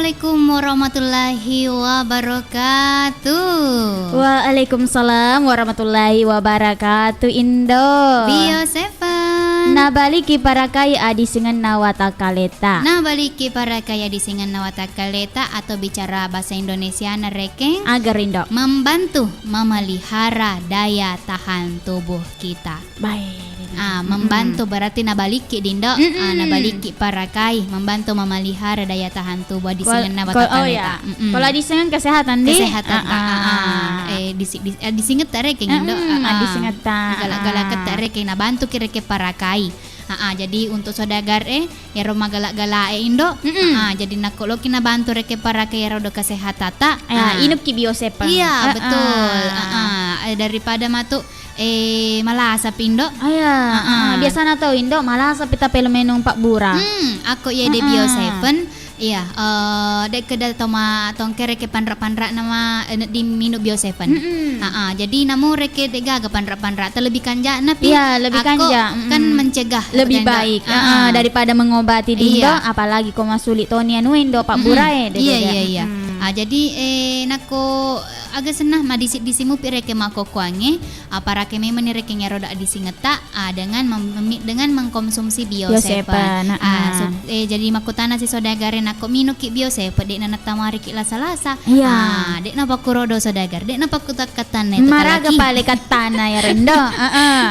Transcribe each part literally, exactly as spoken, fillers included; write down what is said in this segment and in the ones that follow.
Assalamualaikum warahmatullahi wabarakatuh. Waalaikumsalam warahmatullahi wabarakatuh, Indo. Bio Seven. Nabaliki parakai adisingenna watakkaleta. Nabaliki parakai adisingenna watakkaleta atau bicara bahasa Indonesiana rekeng. Aga ro, Indo? Membantu memelihara daya tahan tubuh kita. Baik. Ah, membantu berarti nabaliki, Dindo. Ah, nabaliki parakai, membantu memelihara daya tahan tubuh, adisingenna watakkaleta. Kalau adisingen kesehatan, Di? Kesehatan, ah, ah, ah. Eh, disi-, dis-, eh, disingetta rekeng, Indo. Ah, ah, disingetta. Gala-gala ketta rekeng, nabantu ki rekeng parakai. Ah, ah, jadi untuk saudagar e, iyaro magala-gala e, Indo. Ah, ah, jadi nakko loki nabantu rekeng parakai iyaro do kesehatatta. Ah, inukki Bio Seven. Iya, betul. Ah, ah, eh, daripada matu eh, malasa pi, Indo. Ah, iya. Ah, ah. Biasana tau, Indo, malasa pi tapelo menung pabbura. Hmm, akko iya de Bio Seven, iya, eh, de keda toma tongkere ke panra-panra nama, eh, di minum Bio Seven. Ah, ah. Jadi namu reke de gaga panra-panra, terlebih kanja na pi. Iya, lebih kanja. Kan mencegah lebih baik. Ah, ah, daripada mengobati, Dindo, apalagi ko masuli toni anu, Indo, pabbura e, de. Iya, iya, iya. Ah, jadi, eh, nakko aga senna madisi-disi mupi reke makkokkoangnge, ah, parake memeng ni rekeng iyaro da disingetta, ah, dengan mem-, memi-, dengan mengkonsumsi Bio Seven. Ah, ah. Eh, jadi makkutana si saudagar e, nakko minukki Bio Seven, de'na nattamariki lasa-lasa. Iya. Ah, de'na pakkurodo saudagar, de'na pakkutakkatanna itu maraga kalaki. Pale kattana iyaro, Indo. Ah, ah.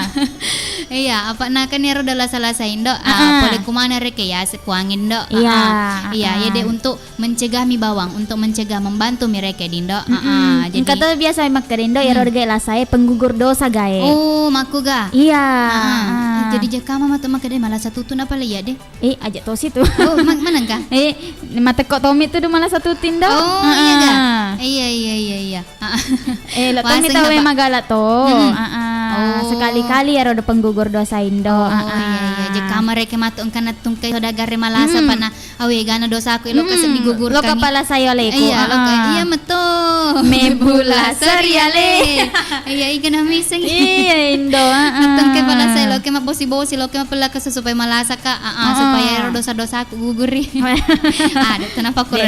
Iya, apa nakan iyaro da lasa-lasa, Indo. Ah, ah, pole kumana reke ya sekuangin, Indo. Iya, ah, ah. Iya, iya, de untuk mencegah mi bawang, untuk mencegah, membantu mi reke, Dindo. Ah, ah, jadi engka to biasa makkeda, Indo, iyaro de lasa e penggugur dosa gae. Oh, makkuga? Iya. Ah, ah. Jadi jekama matu makkeda malasa tutu napa le iya de? Eh, aja tosi tu. Oh, ma-, manengka? Eh, matekko tomi tu du malasa tutu, Indo. Oh, iya ga? Iya, iya, iya, iya. Ah, ah. Eh, lo tomi tau e magala to. Ah, ah. Oh. Sekali-kali iyaro do penggugur dosa, Indo. Oh, ah, ah, iya, iya. Jekama reke matu engka nattungke saudagar e malasa pana. Awe, gana dosaku, eloka seddi gugurkangngi. Loka pala sayo aleku. Iya, loka. Iya, meto. Mebula seri ale. Iya, iga na miseng. Iya, Indo. Mettongke pala sayo, loke mabbosi-bosi, loke mapella kesu supaya malasa ka. Ah, ah, supaya ero dosa-dosaku guguri. Ah, de' tenapa koro,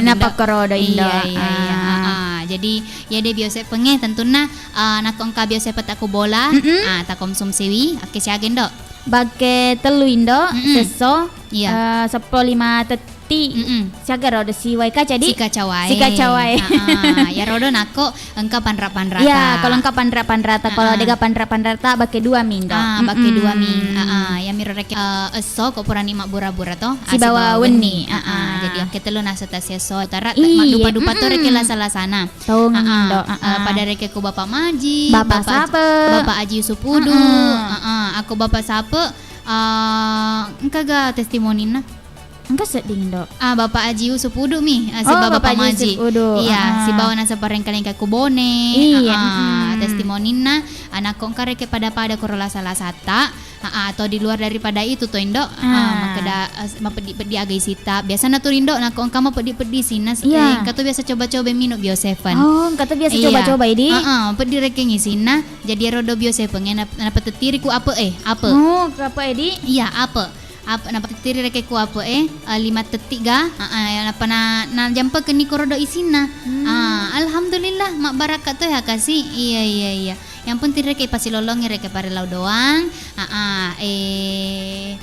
Indo. Iya, iya, iya. Ah, ah. Jadi, iya de' Bio Seven e, tentunna, ah, nakko engka Bio Seven takku bola, ah, takonsumsiwi. Oke, siaga, Indo. Bakke tellu, Indo, sesso, eh, seppulo lima tetti. Siaga rodo siwai kaca, di? Sikaca wae. Sikaca wae. Ah, ah. Iya rodo nakko engka panra-panrata. Iya, kalau engka panra-panrata, kalau de'ga panra-panrata, bakke dua mi, Indo. Ah, bakke dua mi. Ah, ah. Iya miro reke, eh, esso ko purani mabbura-bura to. Ah, sibawa wenni. Ah, ah. Jadi engka tellu nasetta siesso tara, maddupa-dupa to reke lasa-lasana. Tongeng, Indo. Ah, ah. Pada reke ko Bapak Maji, Bapak Sape. Bapak Aji Yusuf Udu. Ah, ah. Ako Bapak Sape, ah, engkaga testimonina? Engka sedding, Indo. Ah, Bapak Aji Yusuf Udu mi, ah, sibawa Bapak Maji. Iya, sibawa naseng parengka-rengka ko Bone. Iya. Ah, ah. Testimonina, ah, nakko engka reke pada-pada koro lasa-lasata. Ah, ah, atau di luar daripada itu to, Indo, ah, makkeda, eh, mapeddi-peddi aga isita. Biasana tu, Indo, nakko engka mapeddi-peddi isinna, eh, engka tu biasa coba-coba minum Bio Seven. Oh, engka tu biasa coba-coba, di? Ah, ah, peddi rekeng isinna. Jadi ero do Bio Seven e, nap-, napatettiri ku ape e, ape. Oh, ku ape e, di? Iya, ape. Ape, napatettiri reke ku ape e, eh, lima tetti ga. Ah, ah, nappa na, najampekenni koro do isinna. Ah, alhamdulillah, mabbarakka to ya, Kasi. Iya, iya, iya. Yang penting reke pasilolongi reke parelau doang. Ah, ah, eh,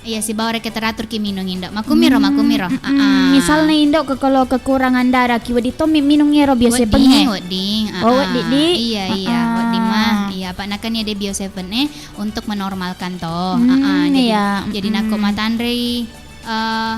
iya, sibawa reke teratur ki minung, Indo. Makumiro, makumiro. Ah, ah. Misalna, Indo, ke-, kalau kekurangan darah ki, wedding tommi minung ero Bio Seven e? Wedding, wedding. Ah, oh, wedding, di? Iya, iya, wedding mah. Iya, apa nakan ya de Bio Seven e untuk menormalkan to. Ah, ah. Jadi, iya. Jadi nakko matanrei, eh,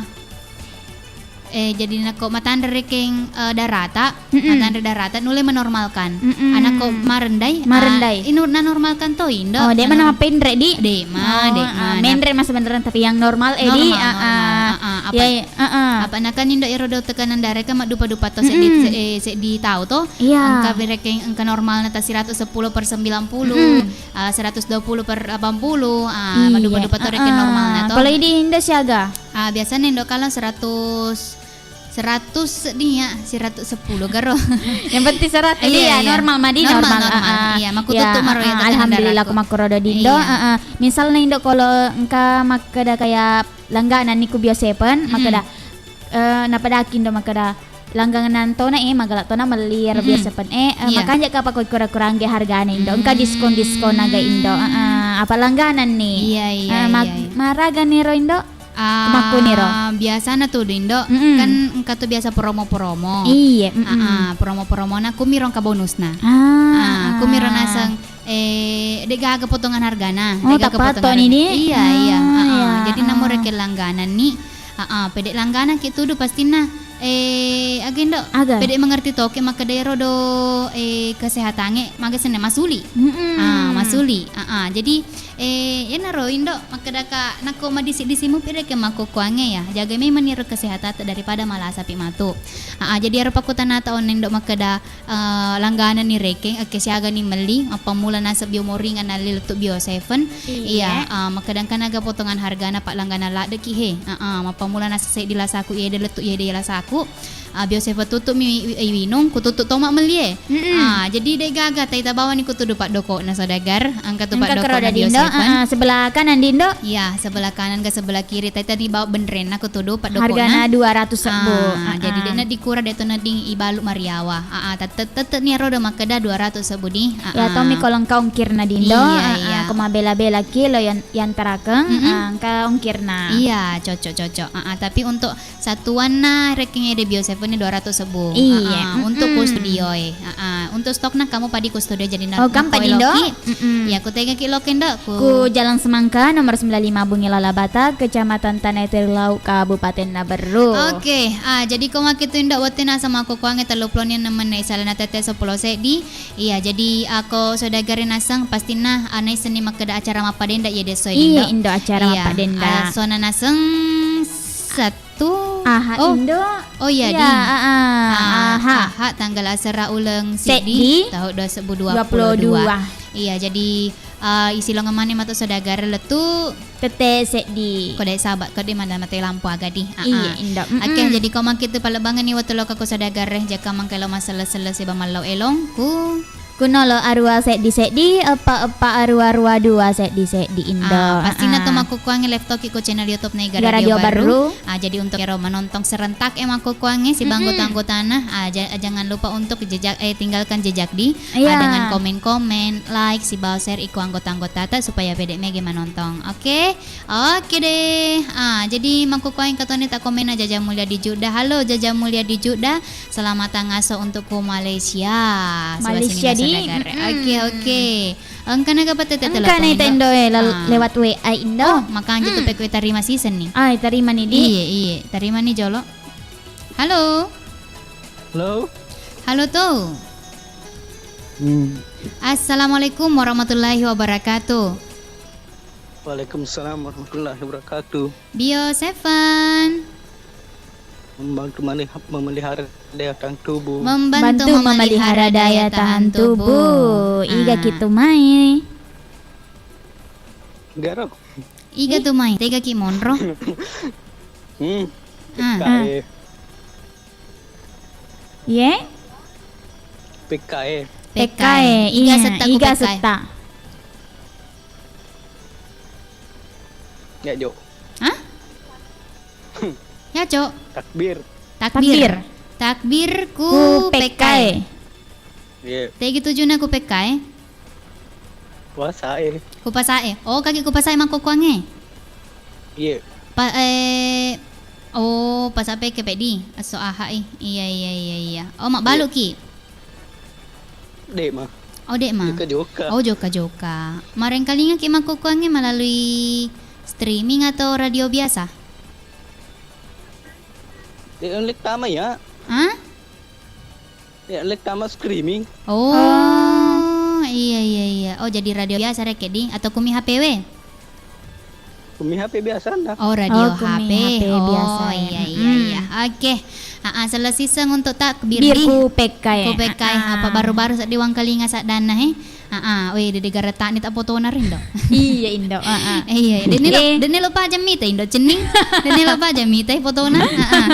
Eh, jadi nakko matanre rekeng, eh, darata, matanre darata, nulle menormalkan. Ah, nakko marendai, marendai. Ah, inu-, nanormalkan to, Indo. Oh, de' mana mapenre, di? De' ma, oh, de' ma, ah, menre ma sebenarnya, tapi yang normal, eh, di? Normal, ah, normal. Ah, ah. Apa, iya, iya. Ah, ah. Apa nakan, Indo, ero do tekanan darah kan maddupa-dupa to, seddi, se-, eh, seddi tau to. Iya. Engka berekeng, engka normalna ta seratus sepuluh per sembilan puluh. Ah, seratus dua puluh per delapan puluh, ah, iya, maddupa-dupa to rekeng normalna to. Kalau idi Indo siaga? Ah, biasanya Indo kalau seratus, seratus sedding ya, seratus sepuluh garo. Yang penting seratus, iya, iya, normal madi, normal, normal. Ah, ah. Iya, makkututu maro ya, alhamdulillah, ku makkoro do, Indo. Iya. Ah, ah. Misalnya, Indo, kalau engka makkeda kayak langganan niku Bio Seven, makkeda, eh, napadaki, Indo, makkeda, langganan tona, eh, magala tona melli ero biasa pen-, eh, eh, makanja ka pakoi kura-kurangge hargana, Indo. Engka diskon-diskon aga, Indo. Heeh, apa langganan ni? Iya, iya, eh, ma-, iya, iya. Maraga niro, Indo? Ah, makkuniro. Biasana tu, Indo, kan engka tu biasa promo-promo. Iya, mm-mm. Ah, ah, promo-promona kumiro engka bonusna. Ah, ah, kumiro naseng, eh, de gaga potongan hargana. Oh, de gaga potongan hargana. Iya, iya. Ah, ah. Jadi namo rekeng langganan ni, ah, ah, pede langganan ki tudu pastinna. Eh, aga, Indo? Aga? Pede mengerti toke makkeda ero do, eh, kesehatange maga senna masuli. Mm-mm. Ah, masuli. Ah, ah. Jadi, eh, iyanaro, Indo, makkedaka nakko madisi-disi mupi rekeng makkukkuangnge ya, jaga memang niro kesehatatta daripada malasapi matu. Ah, ah, jadi ero pakkutanata onna, Indo, makkeda, eh, langgananni rekeng, oke, siagani melli, mappammula naseng Bio Moringan nalli lettu Bio Seven. Iya. Iya, eh, makkeda engka naga potongan hargana, pak, langganan laddeki he. Ah, ah, mappammula naseng seddi lasaku, iyede lettu, iyede lasaku. Ah, Bio Seven tuttu'mi wi-, wi-, winung, ku tuttu toma mellie. Mm-mm. Ah, jadi de gaga taita bawani ku tudu paddoko'na, saudagar. Engka tu paddoko'na Bio Seven. Ah, sebelah kanan, Indo. Iya, sebelah kanan ke sebelah kiri. Taita ni bawa benrenna ku tudu paddoko'na. Hargana dua ratus sebbu. Ah, jadi de na dikura de to nedding ibalu mariawa. Ah, ah, tette-, tette ni ero do makkeda dua ratus sebbu di. Ah, iya, ah. Tommi ko engka ongkirna, Indo. Iya, ah, iya. Ah, ko mabela-bela ki lo yang, yang terakeng, ah, engka ongkirna. Iya, cocok, cocok. Ah, ah, tapi untuk satuanna rekeng ede Bio Seven ni dua ratus sebbu. Iya. Ah, ah, untuk ku studio e. Ah, ah, untuk stokna kamu padi ku studio jadi na-, oh, gampang, Indo. Mm-mm. Ya, ku tega ki loke, Indo. Ku Jalan Semangka nomor sembilan lima Bungi Lalabata, Kecamatan Tanah Teru Lauk, Kabupaten Naberru. Oke, ah, jadi ko makkitu, Indo, wettu naseng makkukkuangnge tellu pulo ni enem menit, salena tette seppulo seddi. Iya, jadi, ah, ko saudagar e naseng pastinna, ah, naissenni makkeda acara mappadenda iya desso, Indo. Iya, Indo, acara mappadenda. Ah, sona naseng sat-, Tu. Aha, oh. Indo. Oh iya, iya, di. Ah, ah, aha. Aha, tanggal asera uleng seddi, seddi, tahun dua ribu dua puluh dua. Dua puluh dua. Iya, jadi, eh, isi longeng mani matu saudagar lettu. Tette seddi. Kode sahabat, kode mana mate lampu aga di. Ah, iya, ah. Indo. Mm-mm. Oke, jadi ko makkitu palebbangenni wettu loka ko saudagar e, jaka mangkelo maselle-selle siba mallau elong ku. Ku nolo arua seddi seddi, eppa eppa arua arua dua seddi seddi, Indo. Ah, pastina to makkukkuangnge live toki ko channel YouTube na Iga Radio Barru. Ah, jadi untuk ero manontong serentak e makkukkuangnge siba anggota-anggotana, ah, ja-, jangan lupa untuk jejak, eh, tinggalkan jejak di, ah, dengan komen-komen, like, siba share iko anggota-anggotata supaya pede mege manontong. Oke? Oke deh. Ah, jadi makkukkuangnge katoni ta komen na Jaja Mulia di Jeddah. Halo Jaja Mulia di Jeddah. Selamat tangaso untuk ku Malaysia. Malaysia di. Oke, oke. Engka naga patete telepon, Indo? Engka na, Indo, eh, lewat W A, Indo. Oh, makanja tu pekko tarima siseng ni. Ah, tarima ni, di. Iye, iye. Tarima ni jolo. Halo. Halo. Halo tu. Hmm. Assalamualaikum warahmatullahi wabarakatuh. Waalaikumsalam warahmatullahi wabarakatuh. Bio Seven. Membantu meliha-, memelihara daya tahan tubuh. Membantu memelihara daya tahan tubuh. Iga ki tu mai. Garo. Iga tu mai. Tega ki monro. Hmm. Ah. Kae. Iye? P K E. P K E. Iga setta ku P K E? Iga setta. Ya, Jo. Hah? Ya, Cok. Takbir. Takbir. Takbir. Takbir ku P K E. Iya. Tegi tujuna ku P K E? Puasa e. Ku pasa e. Oh, kaki ku pasa e makkokkoangnge? Iya. Pa-, eh, oh, pasa P K P D. Esso aha e. Iya, iya, iya, iya. Oh, mabbalu ki? Dek ma. Oh, dek ma. Jokka-jokka. Oh, jokka-jokka. Marengkalinga ki makkokkoangnge melalui streaming atau radio biasa? Dek, lek tama ya. Hah? Ya, lek tama streaming. Oh, iya, iya, iya. Oh, jadi radio biasa rek, di? Atau kumi H P we? Kumi H P biasa nda. Oh, radio H P. Oh, kumi H P biasa. Oh, iya, iya, iya. Oke. Ah, ah, selesai seng untuk takbir di. Ku P K ya. Ku P K ya. Ah, ah. Apa baru-baru seddi wangkalinga saddanna, he? Aa, weh, dede garettani ta potona rindo. Iya, Indo. Aa. Iya, iya. Denne lo, eh, denne lo paja mita, Indo, cenning. Denne lo paja mita, eh, potona. Aa.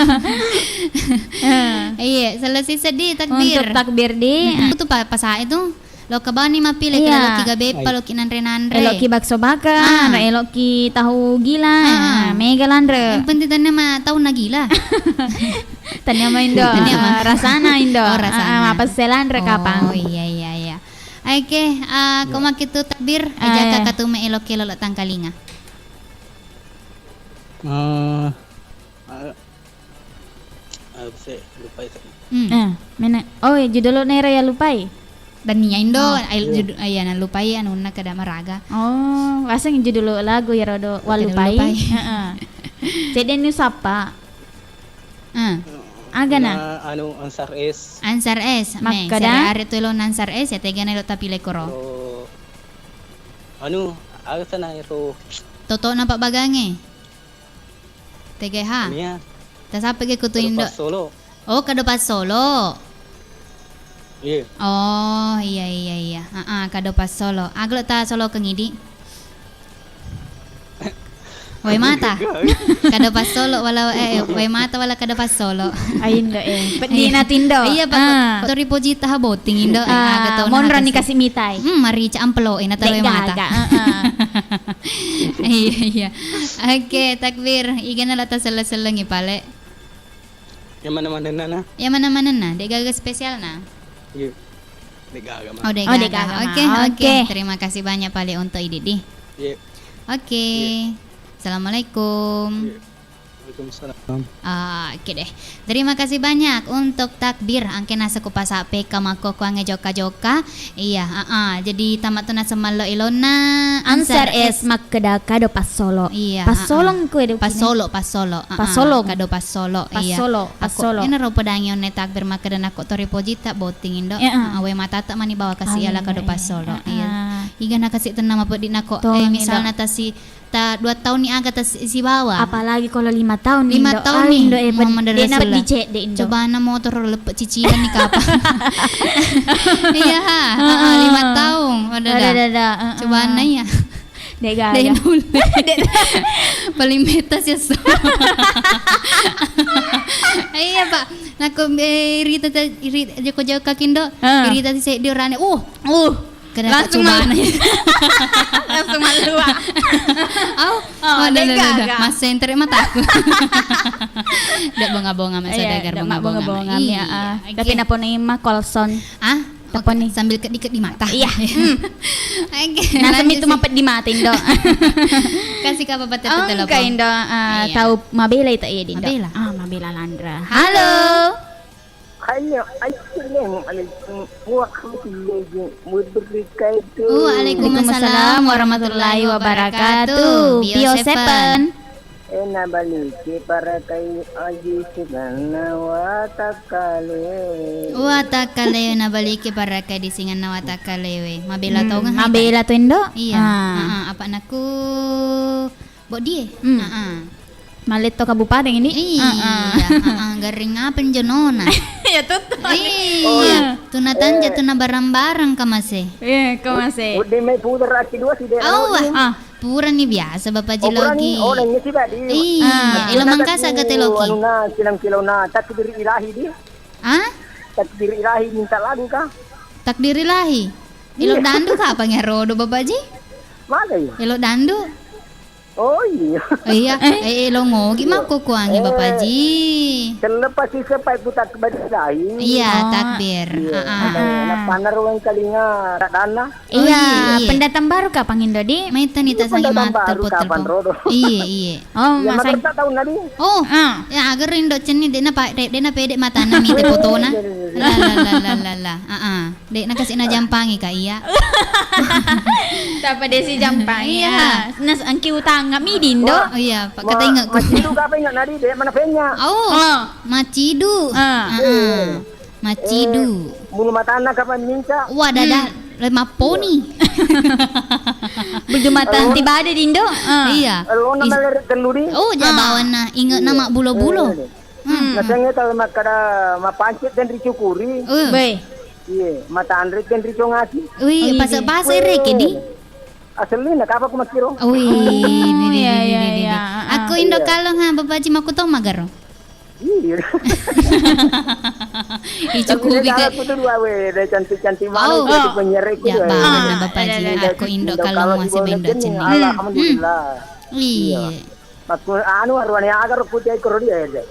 Iya, selesai seddi takbir. Untuk takbir di. Aa. Itu pa-, pasae tu. Lo kabani mapi, lek, iya, lo ki gabepa, lo ki nanre-nanre. Elo ki bakso bakar, elo ki tahu gila. Aa. Mega lanre. Yang penting tenne ma tahu na gila. Tania ma Indo. Tania ma. Ah, rasana Indo. Oh, rasana. Ah, ah, mapesselanre kapang. Oh, iya, iya, iya. Oke, ah, ko makitu takbir, ah, ejaka iya. Katume elok-elok tangkalinga. Ah, ah, ah, se, lupai tadi. Hmm. Eh, mena-, oh, iya, judul nera ya lupai. Dan nia Indo, oh. Ai, iya. Judul, ah, iya, nalupai anunna kada maraga. Oh, waseng judul lagu ya rodo, walupai. Walupai. Heeh. Cedde ni sappa. Ah. Agana? Na, anu, Ansar S. Ansar S. Me, makkeda? Sere are tu elo Ansar S, ya tegana elo tapile koro. Anu, aga sana ero. Toto na pabbagange. Tege ha. Nia. Tasape ge kutu Indo. Solo. Oh, kado passolo. Iya. Oh, iya, iya, iya. Heeh, kado passolo. Aglo ta solo kengidi. Wae mata. Kado passolo wala, eh, wae mata wala kado passolo. Aindo, eh. Peddi na tindo. Iya, Pak. Ah. Tori pojita ha botting Indo. Eh, ah, aga to monro ni kasi mitai. Hmm, marica ampelo, eh, nata wae mata. Gaga, heeh. Iya, iya. Oke, takbir. Igana la taselle-sellengi pale. Yang mana-manenna na? Yang mana-manenna? Degaga spesial na? Iya. Degaga ma. Oh, degaga. Oh, degaga ma. Oke, oke. Oke. Terima kasih banyak pale untuk Ididi. Iya. Oke. Iya. Assalamualaikum. Iya. Waalaikumsalam. Ah, oke deh. Terima kasih banyak untuk takbir. Angke nasa ku pasape ka makko kuange jokka-jokka. Iya, heeh. Jadi tamat tu naseng mallo ilonna Ansar S makkeda kado passolo. Iya, passolo engko edo kini. Passolo, passolo. Heeh, passolo. Kado passolo. Iya. Passolo, passolo. Ina ro pedangi onne takbir makkeda nakko tori pojita botting Indo. Iya. Heeh, wae matata mani bawa kasi ala kado passolo. Iya. Iga na kasi tenna mapeddi nakko. Eh, misalna tasi ta dua tahun ni aga ta si-, sibawa. Apalagi kalau lima tahun ni, Indo. Lima tahun ni. Indo, eh, Muhammad Rasulullah. Dena peddi cedde, Indo. Cobana motor leppe cicilan ni kapang. Iya, ha. Heeh, lima tahun. Ada, ada, ada. Heeh. Cobana iya. Dek gaga. Dek nulle. Paling meta sih so. Iya, Pak. Nakko, eh, rita ta-, ri-, joko-joko kindo. Heeh. Rita ti seddi orane. Uh. Uh. Langsung cobana. Langsung mallua. Au, oh, dega. Massentere mataku. Dek bonga-bonga, masa dagar bonga-bonga. Iya, tapi napo naima Colson. Ah, tapi sambil keddi-keddi mata. Iya. Oke, naseng itu mapeddi mata, Indo. Kasih kapa pate telepon. Indo, ah, tau mabela ita iya, Indo. Mabela. Ah, mabela Landra. Halo. Halo, assalamualaikum warahmatullahi wabarakatuh. Waalaikumsalam warahmatullahi wabarakatuh. Bio Seven. Ena baliki parakai aji singanna watakkale. Watakkale na baliki parakai di singanna watakkalewe. Mabela tonga. Mabela to, Indo? Iya. Ah. Heeh, apa naku Bodie? Hmm. Heeh. Maletto Kabupaten ini? Iya, heeh, garring apa njonona? Ya, tuttu. Iya. Tuna tanja, tuna barang-barang kamase. Iya, kamase. Udah mai putar aki dua sih, deh. Awa. Ah. Purani biasa Bapak Ji logi. Oh, nanya sih tadi. Iya, elo Mangkasa gate logi. Anuna, silang kilona, takdir ilahi di. Ah? Takdir ilahi minta lagu kah? Takdir ilahi. Elo dandu kapang ya rodo Bapak Ji? Mana ya? Elo dandu. Oh iya. Oh iya, eh, elo ngogi makko kuangi Bapak Ji. Terlepas sih sepai putar kembali lain. Iya, takbir. Iya. Heeh. Ada, ada panar wong kalinga radana. Iya, pendatang baru kapang Indo di? Maita ni tasagi pendatang baru kapan rodo? Iya, iya. Oh, ya, masa tak tahu nadi. Oh, ya agar Indo cenni dena pa-, de-, dena pede matana mi te potona. La, la, la, la, la, la. Heeh. Dek, nakasih na jampangi, Kak, iya. Tapa desi jampangi. Iya. Nas angki utang nggak midin, Dok? Oh, iya, Pak, kata ingat. Macidu, apa ingat nadi, Dek? Mana penya? Oh, macidu. Ah. Heeh. Macidu. Eh, bulu matana kapan minta? Wah, dadah, le mapponi. Bulu mata anti bade, Dindo. Ah. Iya. Lo nama le tellu di? Oh, jabawan na. Ingat nama bulo-bulo. Hmm. Nasengngé tau makkeda mapancet den ricukuri. Uh. Weh. Iya, matanre den ricongasi. Wih, pase-pase reke di. Aselina kapa ku makkiro. Wih, di, di, iya, di, iya, di, di, iya, di. Heeh. Aku Indo kalong ha, Bapak Ji, makku to magaro. Iya. Icukuri ke. Aku tuh dua weh, deh cantik-cantik banget, jadi penyerek gitu. Ya, bawang na Bapak Ji. Aku Indo kalong masih bendo cenni. Alhamdulillah. Iya. Makku-, anu, arwane aga ro putiai koro dia, ede.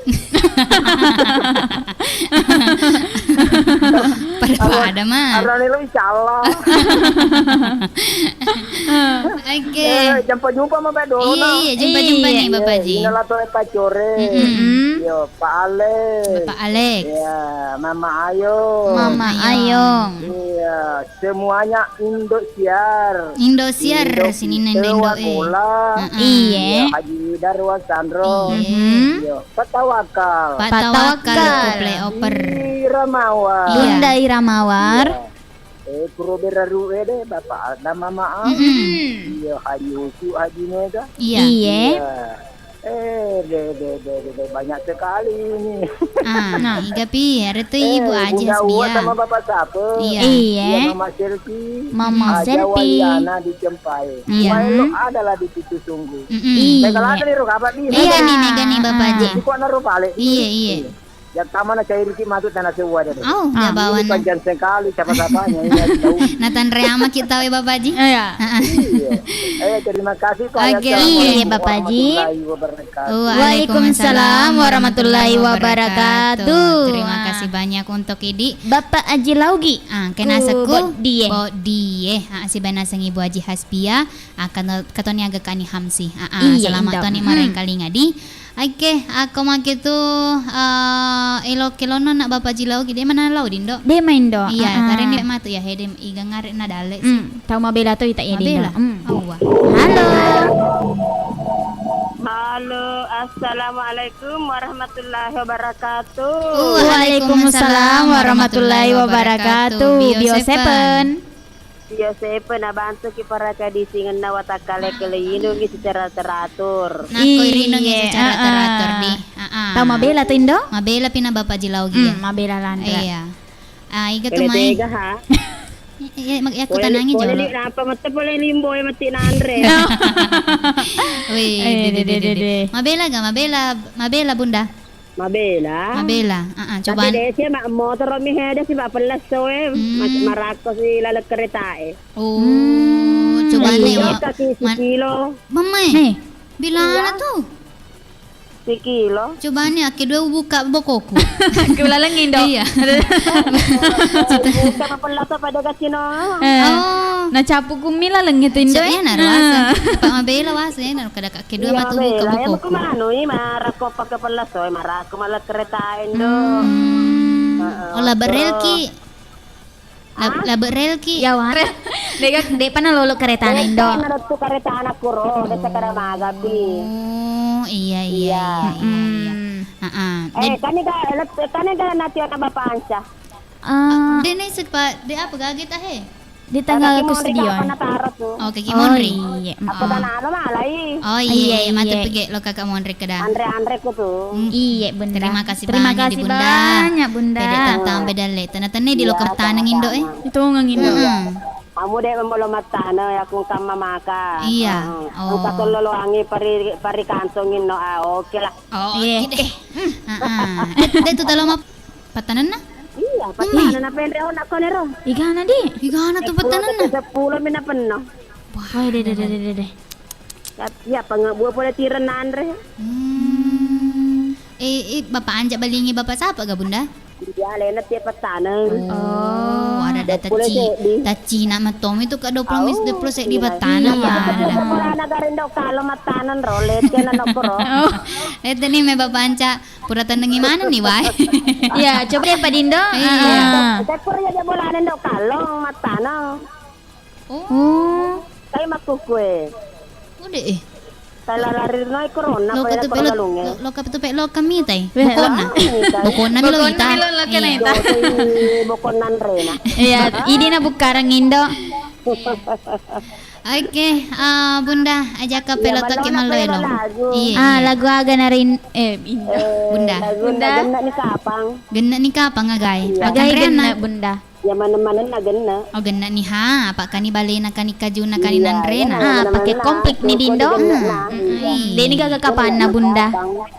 Pada-pada, Ma. Arwane lo, insya Allah. Oke. Eh, jumpa-jumpa, Ma, Pak Dono. Iya, iya, jumpa-jumpa nih, Bapak Ji. Iya, inilah tuh, Pak Core. Mm-mm. Yo, Pak Alex. Bapak Alex. Iya, Mama Ayong. Mama Ayong. Iya, semuanya Indosiar. Indosiar, Indo sininna Indo, Indo e. Wakola. Heeh. Iye. Iya, Haji Darwan Sandro. Iye. Mhm. Iya, Pak Tawakal. Pak Tawakal. Pak Tawakal, Play Over. Iramawar. Iya. Bunda Iramawar. Iya. Eh, Purwo Beraru ede, Bapak Adam Mama Am. Mm-mm. Iya, Haji Ucu, Haji Mega. Iya. Iye. Iya. Eh, de, de, de, de, de, banyak sekali ini. Ah, nah, iga pi, ada tuh Ibu Aji Hasbia. Eh, Bunda Uwa sama Bapak Sape. Iya. Iya. Iya, Mama Selfie. Mama Selfie. Aja Waliana di Cempai. Iya. Maelo adalah di Pitu Sunggu. Mm-mm. Iya. Baik, kalau ada nih, Ro, kabar nih. Iya. Mega nih, mega nih, Bapak Aji. Di kok naruh balik? Iya, iya. Iya. Yang tamu na cairiki matu tanah sewa deh. Oh, ah, dia bawa ini na. Panjang sekali, siapa-siapanya, iya, tahu. Na tanre ama kita we, Bapak Aji. Iya. Heeh. Iya. Eh, terima kasih, Pak. Oke. Assalamualaikum warahmatullahi wabarakatuh. Iya, Bapak Aji. Waalaikumsalam warahmatullahi wabarakatuh. Terima kasih banyak untuk Idi. Bapak Aji Laugi. Ah, kena seku. Bodie. Bodie. Ah, si bana sengi Bu Aji Hasbia. Ah, kano-, katoni aga kani Hamsi. Ah, ah, iya, selamat toni marengkalinga di. Oke, akko make tu, eh, elo kelonno na Bapak Ji Laugi, de mana lau dindo? De main do. Iya, ah, ah. Karena matu ya, hede iga ngare na dalle sih. Hmm, tau mabela to ita ya, Dindo. Mabela. Hmm. Awa. Halo. Halo, assalamualaikum warahmatullahi wabarakatuh. Waalaikumsalam warahmatullahi wabarakatuh. Bio Seven. Bio Seven. Iyo, sepe nabantuki parakadisingenna watakkale kele inungi secara teratur. Nakko rinungi secara teratur di. Iya, heeh. Tau mabela tu, Indo? Mabela pina Bapak Ji Laugi. Hmm, mabela lanre. Iya. Ah, iga tu mai. Tega, ha? Iya, iya, mak-, iya, aku tanangi jolo. Pole li-, napa mette pole limbo e matti nanre. Wih, eh, de, de, de, de, de. Mabela ga? Mabela, mabela, Bunda. Mabela. Mabela, ah, ah, coba. Tapi de si mak motoro mi hede si mak pellesso e, hmm, marakko si laleng kereta e. Oh, hmm, coba iya. Nih, Wak. Kaki sikilo. Mamae. Nih. Bilana tu? Sikilo. Coba nih, ake dua buka bokoku. Ke laleng Indo. Iya. Buka pellesso pada kasino. Eh. Oh. Na capu kumi laleng itu Indo. Iya, na rasa. Pak mabela wase, na kada Kedua matu buka bokoku. Iya, mako manui, marakko pake pellesso e, marakko mala kereta e, Indo. Hmm. Heeh. Oh, labe rel ki. Lab-, ah? Labe rel ki. Ya, ware. Dega, de pa nalolo kereta na, Indo. Dega, narettu kereta na kuro, desa kada magapi. Oh, iya, iya, iya, iya, iya. Hmm. Heeh. Eh, kani ga, kani ga nati ana Bapak Anca. Ah. De nese pa, de apa gaget ahe? Di tanggal Agustus dia. Oke, Ki Monri. Oh, iya. Apa tanah lo malai? Oh, iya, iya, iya. Mate pege lo Kakak Monri keda. Anre-anre ku tu. Hmm. Iya, Bunda. Terima kasih banyak, Bunda. Bede tantang bedalle. Tena-tene di lo ketaneng Indo, eh. Itu ngang Indo. Kamu dek membolo matana ya ku kamma maka. Iya. Oh. Engka tololoangi pari, pari kantong Indo. Ah, oke lah. Oh, iya. Oke deh. Heeh. De tu talo map- Pattanenna? Iya, pattanenna penre ona konero. Igana di? Igana tu pattanenna? Seppulo mina penno. Wah, de, de, de. Iya, pengebua pole tireng nanre. Hmm. Eh, eh, Bapak Anja balingi Bapak siapa ga, Bunda? Iya, lena tie pattaneng. Oh, ada, ada tacci, tacci nak matomi tu ka dua puluh mis, dua puluh seddi pattaneng. Iya, ada. Ada. Kalau nak garendo kalau mattaneng rolet kena noporo. Oh, itu nih me Bapak Anja. Pura tennengi maneng ni wae. Iya, coba deh, Pak Dindo. Iya. Heeh. Tekkur ya dia bolana ndo kallong mattaneng. Oh. Tapi makkukue. Udah, eh. Tala larirno e corona, loka tu pelo, loka tu pe loka mitai. Bokona. Bokona mi lo ita. Bokona mi lo loka na ita. Iya, bokona rena. Iya, idi na bukkarang Indo. Oke, eh, Bunda, ajak ke pelo toki mallo elo. Iya. Ah, lagu aga narin, eh, Bunda. Bunda. Genne ni kapang. Genne ni kapang agai. Iya. Agai genne, Bunda. Ya maneng-maneng na genne. Oh, genne ni ha, apa kani balena kani kajuna kani nanrena. Ah, pakai komplit ni Dindo. Deni gaga kapanna, Bunda.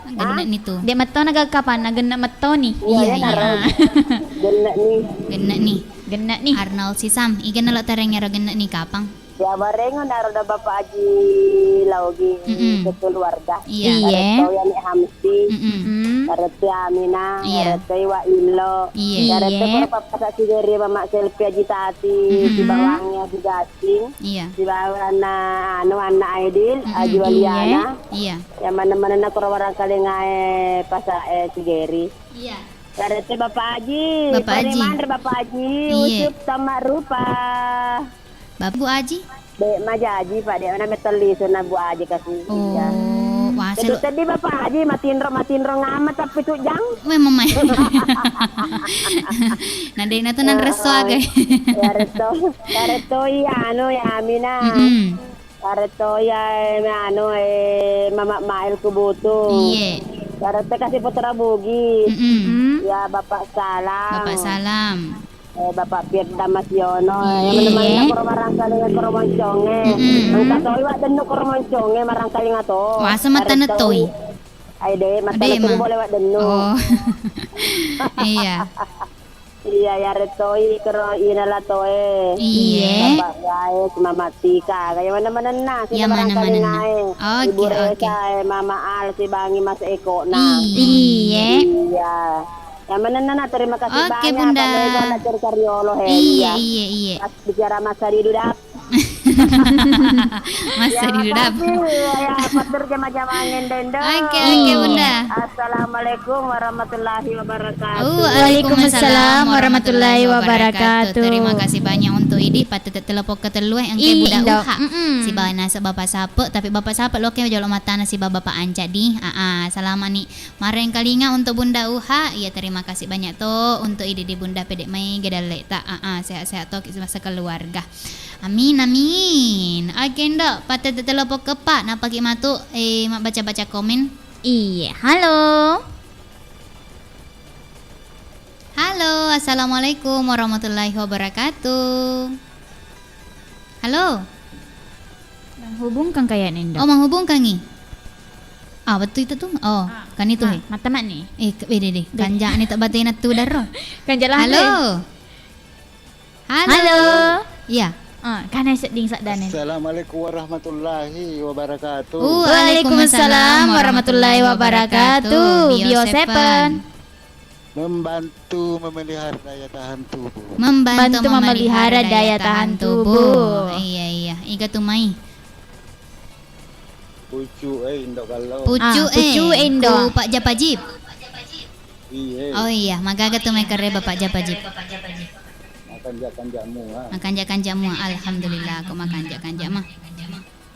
Genne ni tu. De metto na gaga kapanna, genne metto ni. Iya, iya. Genne ni. Genne ni. Genne ni. Arnold Sisam, iga nalo tereng ero genne ni kapang. Ya, barengo naro da Bapak Haji Laugi, mm-mm, sekeluarga. Iya. Iya. Areto ya Nek Hamsi. Mm-mm. Mm-mm. Areto ya Amina. Iya. Areto Iwa Illo. Iya. Areto, iya, Bapak Pasak Sigeri, Mama Selfie Haji Tati, mm-mm, sibawangi Haji Gasing. Iya. Sibawa anak, anu, anak Aidil, mm-mm, Haji Waliana. Iya. Iya. Ya, mana-mana na koro warangkalingae Pasak, eh, Sigeri. Iya. Areto Bapak Haji. Bapak Haji. Manre Bapak Haji. Iya. Ucup tamak rupa. Bapak Bu Aji? Dek majaji, Pak, dek mana metelli suna Bu Aji kasih. Oh, iya. Wah, tadi, selu- tadi Bapak Haji matinro, matinro ngama tapi tu jang. Memang main. Nah, dek, nah, tu nan reso aga. Ya, reto. Ya, reto, iya, anu, ya, Amina. Mm-mm. Areto ya, eh, anu, eh, Mama Mail Kubutu. Iye. Areto kasih Putra Bugis. Mm-mm. Mm. Ya, Bapak Salam. Bapak Salam. Eh, Bapak Firda Mas Yono. Iye. Yang mana-mana koro barangkali koro moncong, eh. Mm-mm. Engka toi wak dennu koro moncong, eh, marangkali ngato. Wasa mata netoi. Ai, dek, mata netoi boleh wak dennu. Oh. Iya. Iya, ya retoi kero ina latoe. Iye. Bapak Gaes, Mama Tika, kaya mana-manenna, sini ya, mana-manenna. Oke, Ibu Resa, oke. Eh, Mama Al, si Bangi, Mas Eko, nah. Iye. Iya. Ya, manenna, nah, terima kasih banyak, Bunda. Oke, Pak Reza, nak cari-cari olo, he. Iya, iya, iya. Pas bicara masa di duda. Masa di dudap. Ya, makasih. Ya, patur jama-jama ngendendo. Oke, oke, Bunda. Assalamualaikum warahmatullahi wabarakatuh. Waalaikumsalam warahmatullahi wabarakatuh. Terima kasih banyak untuk idi, patete telepon ketellu, eh, engke Bunda Uha. Mm-mm. Sibawa naseng Bapak Sape, tapi Bapak Sape loke jolo matana sibawa Bapak Anca di. Aa, salama ni. Marengkalinga untuk Bunda Uha. Iya, terima kasih banyak to untuk idi di Bunda pede mai gedalleta. Aa, sehat-sehat to ki semasa keluarga. Amin, amin. Oke, Ndok, patete telepon ke Pak, napaki matu, eh, mabbaca-baca komen. Iye, halo. Halo, assalamualaikum warahmatullahi wabarakatuh. Halo. Menghubungkan kayaknya, Ndok. Oh, menghubungkan, Ngi? Ah, betul itu tuh. Oh, kan itu, he. Mata mak nih. Eh, ke-, beda deh. Beda. Kanjak nih tak batena tuh daro. Kanjak lah, halo. Halo. Halo. Iya. Ah, kan sedding sadane. Assalamualaikum warahmatullahi wabarakatuh. Waalaikumsalam warahmatullahi wabarakatuh. Bio Seven. Membantu memelihara daya tahan tubuh. Membantu memelihara daya tahan tubuh. Iya, iya. Iga tu mai. Pucuk e, Indo Gallo. Pucuk e, Indo. Ku Pak Japajip. Iye. Oh iya, magaga tu mai kere Bapak Japajip. Makanjak-kanjak mua. Makanjak-kanjak mua. Alhamdulillah, ko makanjak-kanjak mua.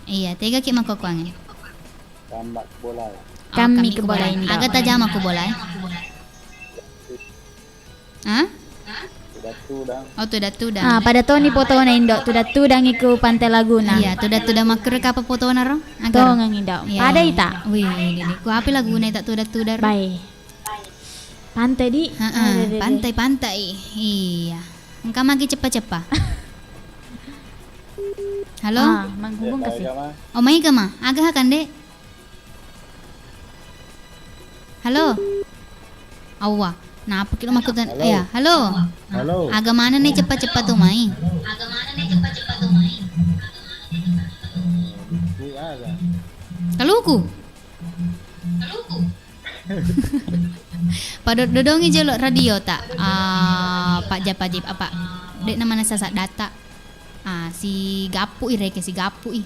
Iya, tega ki makkokoangnge. Kami ke bola, Indo. Aga tajama ku bola e? Hah? Tudang-tudang. Oh, tudang-tudang. Ah, pada toni potona, Indo. Tudang-tudang iku Pantai Laguna. Iya, tudang-tudang makkero kapa potona ro? Aga ro? Tongang, Indo. Iya, pada ita. Wih, ini ku api Laguna ita tudang-tudang ro? Bae. Pantai di. Heeh, pantai-pantai. Iya. Engka magi ceppa-ceppa. Halo? Ah, menghubung kasih. Oh, mai ga ma? Aga hakan, Dek? Halo? Awwa. Napaki lo makkutana. Halo? Iya, halo. Halo. Aga manenni ceppa-ceppa tu mai? Kaluku. Padododongi jolo radio ta, ah, Pak Japajip, apa? Dek namana sasak data. Ah, si gapu i reke, si gapu i.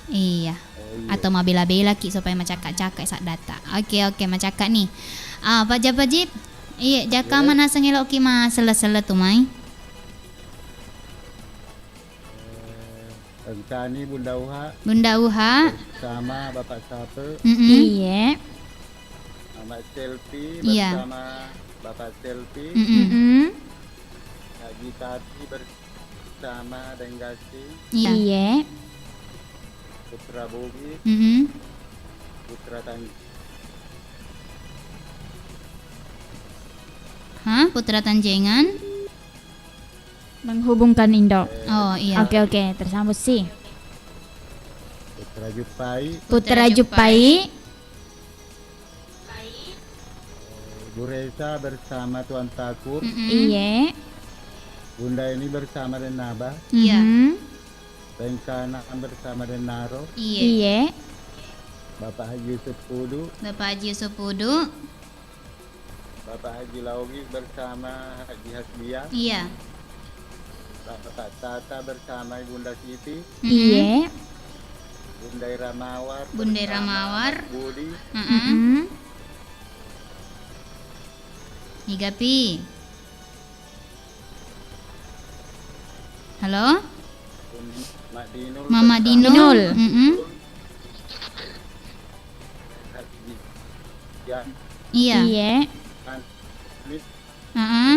Iya. Oh, iya. Atau mabela-bela ki supaya macakka-cakka saddatta. Oke, oke, macakka ni. Ah, Pak Japajip. Iya, jaka manaseng eloki ma selle-selle tu mai. Eh, engkani Bunda Uha. Bunda Uha. Bersama Bapak Sape. Mm-mm. Iya. Mama Selfie bersama Bapak Selfie. Mm-mm. Mm-mm. Haji Tati bersama Deng Gasing. Iya. Iya. Putra Bugis. Mm-mm. Putra Tan- Hah? Putra Tanjengan? Menghubungkan Indo. Oh, iya. Oke, oke, tersambung sih. Putra Jupai. Putra Jupai. Bu Reza bersama Tuan Takur. Mm-mm. Iye. Bunda ini bersama Denaba. Iya. Mhm. Rencana bersama Dennaro. Iye. Iye. Bapak Haji Yusuf Pudu. Bapak Haji Yusuf Pudu. Bapak Haji Laugi bersama Haji Hasbiah. Iya. Bapak Tata bersama Ibunda Siti. Mm-mm. Iye. Bunda Ira Mawar Bunda Ira bersama Mawar. Mas Budi. Mm-mm. Mm-mm. Igapi. Halo? Mama Dinul. Dinul. Mm-mm. Iya. Iya. Heeh.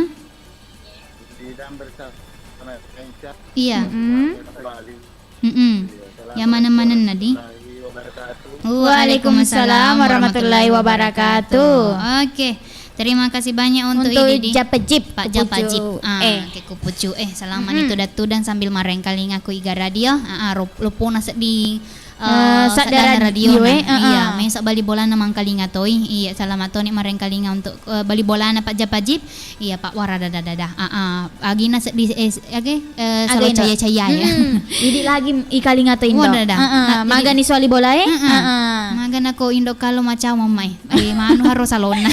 Iya. Mm-mm. Yang mana-mana nadi? Waalaikumsalam warahmatullahi wabarakatuh. Oke, terima kasih banyak untuk Idi di Japajip, Pak Japajip. Ah, eh. Oke, kupucu. Eh, selama ini tudang-tudang sambil marengkalinga ku Iga Radio. Ah, ah, lopona seddi, eh, sadda radio, radio, eh. Iya, mesa bali bolana mangkalinga toi. Iya, selamat toni marengkalinga untuk, eh, bali bolana Pak Japajip. Iya, Pak, wara dada-dada. Ah, ah. Agina seddi, eh, age, eh, salo caya-caya ya. Idi lagi ikalinga to Indo. Wara dada. Ah, ah. Magani soali bola e? Ah, ah. Magana ko Indo kalo macau mamai. Eh, manu haro salonna.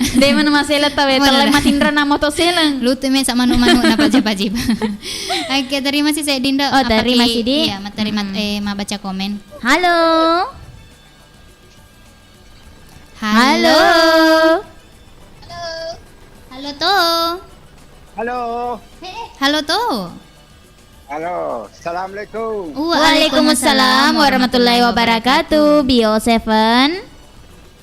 De mana masela tawe, telleng matinra na moto seleng. Lutu mesa manu-manu na Pak Japajip. Oke, terima kasih saya Dindo. Oh, terima kasih, Di. Iya, materi mat-, eh, mabaca komen. Halo. Halo. Halo. Halo to. Halo. Halo to. Halo. Assalamualaikum. Waalaikumsalam warahmatullahi wabarakatuh. Bio Seven.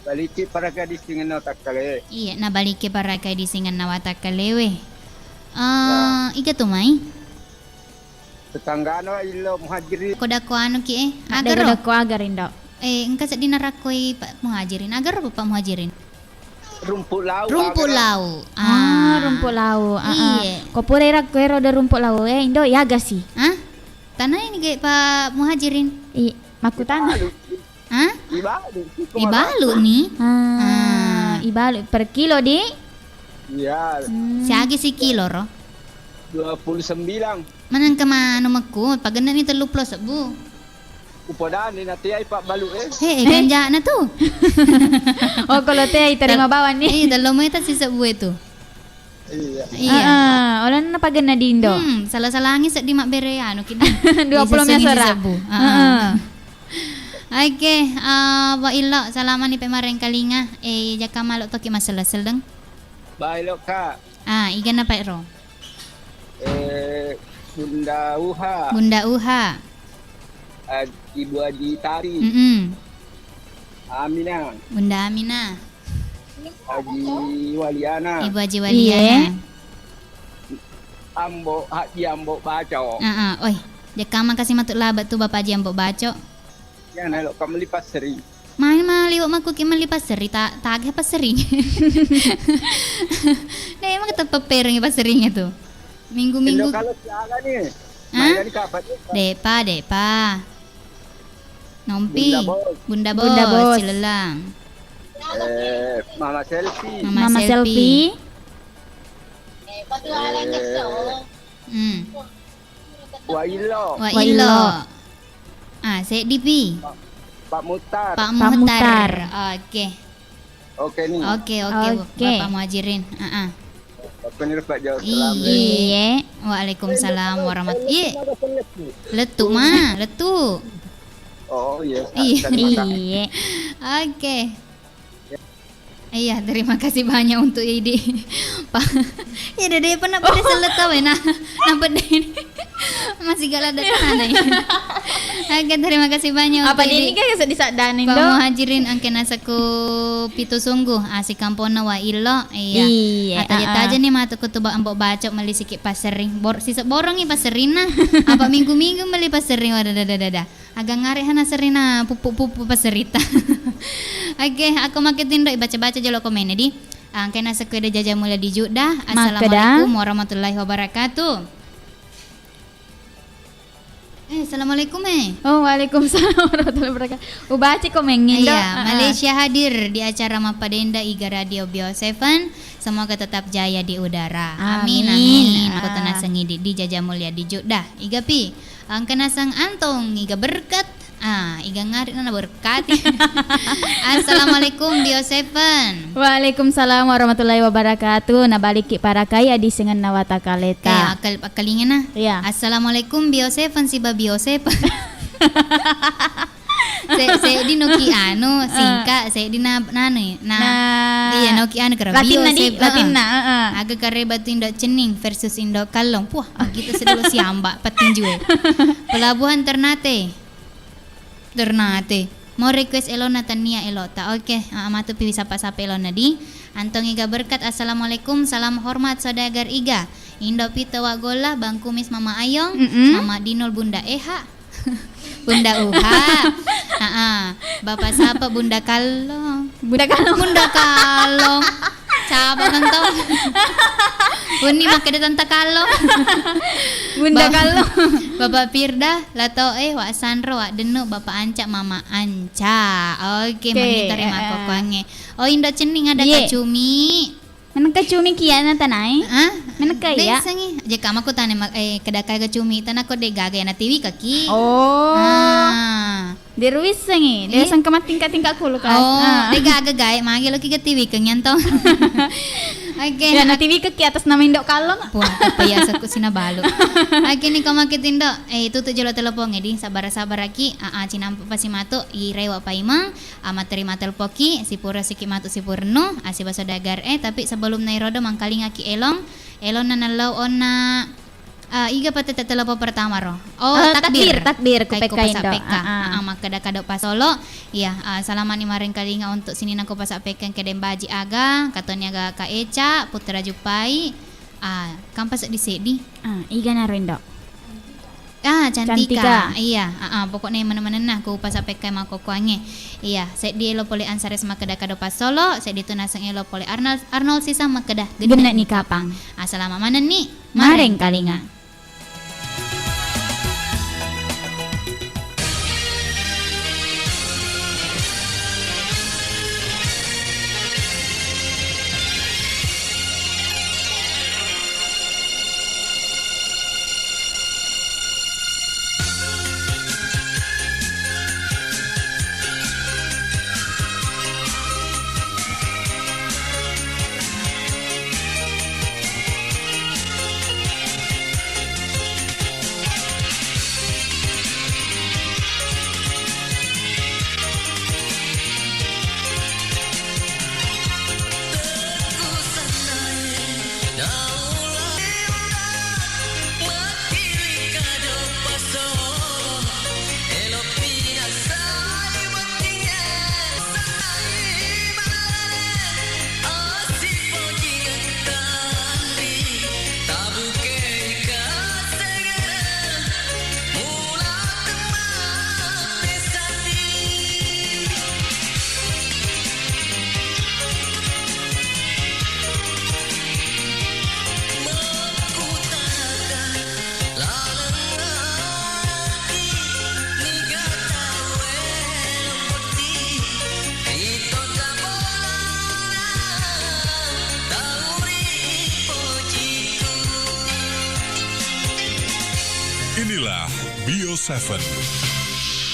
Baliki paraga di singenna takkale. Iya, na baliki paraga di singenna watakkalewe. Eh, iga tu mai? Tetanggana Illo Muhajirin. Ko dako anu ki, eh. Agaro. Dako agarindo. Eh, engka seddi narakkoi Pak Muhajirin. Agaro Pak Muhajirin? Rumput laut. Rumput laut. Ah, rumput laut. Ah, ah. Iye. Ko pura irakko ero de rumput laut, eh, Indo, ya gasi. Hah? Tanah ini ge Pak Muhajirin. I, makkutana. Hah? Ibalu. Ibalu ni. Ah, ibalu per kilo di? Iya. Hmm. Siagi si kilo ro? Dua puluh sembilan. Manengka manu mekku, pagenna ni tellu pulo sebbu. Upodani na teai Pak Balu e. He, eh, ganjana tu. Oh, kalau teai terima bawang ni. Eh, tello meta si sebbu itu. Iya. Iya. Heeh, olana pagenna dindo. Hmm, salah-salangi seddi mabbere anu kiddi. Dua puluh meter. Heeh. Oke, eh, Wa Illo, salamani pe marengkalinga. Eh, jaka malo toki masselleng-selleng. Bailo, Kak. Ah, igana pa ero? Eh, Bunda Uha. Bunda Uha. Ah, Ibu Haji Tari. Mm-mm. Amina. Bunda Amina. Haji Waliana. Ibu Haji Waliana. Iye. Ambo, Haji Ambo Baco. Heeh, oi. Jaka makasih matu laba tu Bapak Haji Ambo Baco. Iya, na lo ka melli passeri. Mai maliwa makku ki melli passeri, ta-, tage passeri. Deh, emang kita peperengi passerinya tu. Minggu-minggu. Indo kalo siaga ni. Hah? Mai ni kapan ni? Depa, depa. Nompi. Bunda Bos. Bunda Bos, Bunda Bos. Cilelang. Eh, Mama Selfie. Mama Mama Selfie. Selfie. Eh, hmm. Wa Illo. Wa Illo. Ah, seddi pi. Pak, Pak Muhtar. Pak Muhtar. Pak Muhtar. Oke. Oke ni. Oke, oke, oke. Bapak Muhajirin. Heeh. Oke ni, Pak, jawab salam. Iye. Waalaikumsalam warahmatullahi. Iye. Lettu ma, lettu. Oh, iya. Iya. Terima kasih. Iye. Oke. Iya, terima kasih banyak untuk ide, Pak. Ya, dede pernah pada sellet tau, ya, nah. Nampak dede. Masih gak ada tanah, ya. Oke, terima kasih banyak untuk ide. Apa ini kan sedih sak daning, Pak Muhajirin, angke nasaku pitu sungguh, asik kampona wa illo. Iya. Iya, ataja-taja nih matuku tu Mbok Bacok meli siki pasering. Bor-, sisek borongi paserinna. Apa minggu-minggu meli pasering, wa dada-dada. Aga ngare hana serina puppu-puppu passerita. Oke, aku make tinro ibaca-baca jolo komene di. Angkena sekeda jaja mulia di Judda. Assalamualaikum warahmatullahi wabarakatuh. Eh, assalamualaikum, eh. Oh, waalaikumsalam warahmatullahi wabarakatuh. Ubaca komengnge, Dok. Iya, Malaysia hadir di acara Mappadenda Iga Radio Bio Seven. Semoga tetap jaya di udara. Amin, amin. Aku tenaseng idi di jaja mulia di Judda. Iga pi. Engka naseng Antong, iga berkat. Ah, iga ngari na berkati. Assalamualaikum, Bio Seven. Waalaikumsalam warahmatullahi wabarakatuh. Nabalikki parakai adi sengenna watakaleta. Eh, akal-, akkalingena. Iya. Assalamualaikum, Bio Seven, siba Bio Seven. Se-, seddi noki anu, ah, singkat, seddi na, na anu, na, na iya, noki anu kara, latinna bio di, sep-, latinna, heeh. Heeh. Aga kare batu Indo Cenning versus Indo Kallong. Puah, kita sedulu siamba, petinjue. Pelabuhan Ternate. Ternate. Mau request elona tania elota. Oke, ah, matu pi sapa-sapa elona di. Antong Iga Berkat, assalamualaikum, salam hormat saudagar Iga. Indo Pito Wa Golla, Bang Kumis, Mama Ayong, mm-mm, Mama Dinul, Bunda Eha. Bunda Uha. Heeh. Bapak Sapa, Bunda Kallong. Bunda Kallong. Bunda Kallong. Coba nonton. Unni makkeda Tanta Kallong. Bunda Kallong. Bapak Firda, Latoe, Wa Sanro, Wa Dennu, Bapak Anca, Mama Anca. Oke, oke, mani tarima, eh, eh, kokoangnge. Oh, Indo Cenning ada, iye, kacumi. Menekka cumi kia na tanai? Ah? Menekka iya? Desengi. Jeka mako tane ma-, eh, kedaka ga cumi tana ko de gaga ya na tiwi kaki. Oh. Ah. Deru wissengi. Iya. Deseng ke matingka-tingka kulu, Kak. Oh, ah, de gaga gae magi lo ki ga tiwi ke nyantong. Oke. Ya, na tiwi ke ki atas nama Indo Kallong. Wah, apa ya, sekut sina balu. Oke, ni ko maki tindo. Eh, tutu jolo telepon edi, sabar-sabar aki. Ah, ah, cinampa pasi matu, i rewa paimeng. Ah, matterima telpoki, sipura siki matu sipurnu, ah, sibawa saudagar e, tapi sebelum nairodo mangkalingaki elong, elonna nallau onna, ah, iga pa tette telepon pertama ro? Oh, eh, takbir. Takbir, takbir, ku P K Indo. Pekka. Ah, ah. Ah, ah, makkeda kado pasolo. Iya, ah, salamani marengkalinga untuk sininna ko pasa Pekka kedeng baji aga, katoni aga Kak Eca, Putra Jupai, ah, kampa seddi-seddi. Ah, iga naro Indo? Ah, Cantika. Cantika. Iya, ah, ah, pokoknya menen-menenna ku pasa Pekka makkokkoangnge. Iya, seddi elo pole Ansares makkeda kado pasolo, seddi tu naseng elo pole Arnold, Arnold Sisang makkeda genne ni kapang. Ah, salama manenni, marengkalinga. Inilah Bio Seven.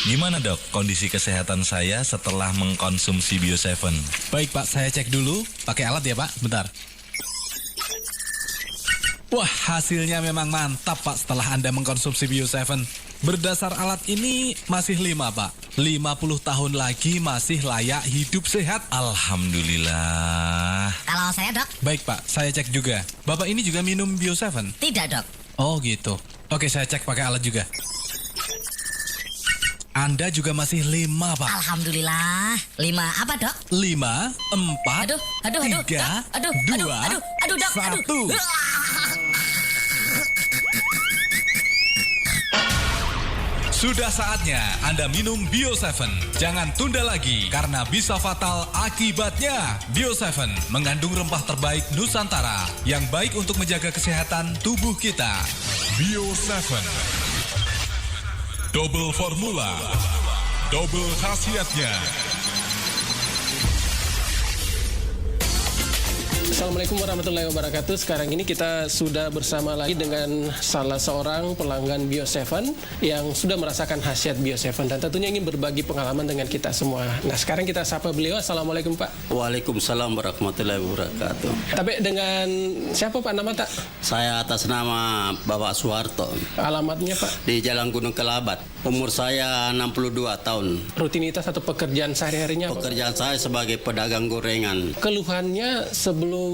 Gimana, Dok, kondisi kesehatan saya setelah mengkonsumsi Bio Seven? Baik, Pak, saya cek dulu. Pakai alat ya, Pak. Bentar. Wah, hasilnya memang mantap, Pak, setelah Anda mengkonsumsi Bio Seven. Berdasar alat ini, masih lima, Pak. Lima puluh tahun lagi masih layak hidup sehat. Alhamdulillah. Kalau saya, Dok? Baik, Pak. Saya cek juga. Bapak ini juga minum Bio Seven? Tidak, Dok. Oh, gitu. Oke, saya cek pakai alat juga. Anda juga masih lima, Pak. Alhamdulillah. Lima apa, Dok? Lima, empat, aduh, aduh, aduh, tiga, Dok. Aduh, aduh, dua, aduh, aduh, Dok, aduh. Satu. Sudah saatnya Anda minum Bio Seven. Jangan tunda lagi, karena bisa fatal akibatnya. Bio Seven mengandung rempah terbaik Nusantara yang baik untuk menjaga kesehatan tubuh kita. Bio Seven. Double formula, double khasiatnya. Assalamualaikum warahmatullahi wabarakatuh. Sekarang ini kita sudah bersama lagi dengan salah seorang pelanggan Bio Seven yang sudah merasakan khasiat Bio Seven dan tentunya ingin berbagi pengalaman dengan kita semua. Nah, sekarang kita sapa beliau. Assalamualaikum, Pak. Waalaikumsalam warahmatullahi wabarakatuh. Tapi dengan siapa, Pak, nama, tak? Saya atas nama Bapak Suharto. Alamatnya, Pak? Di Jalan Gunung Kelabat. Umur saya enam puluh dua tahun. Rutinitas atau pekerjaan sehari-harinya apa? Pekerjaan saya sebagai pedagang gorengan. Keluhannya sebelum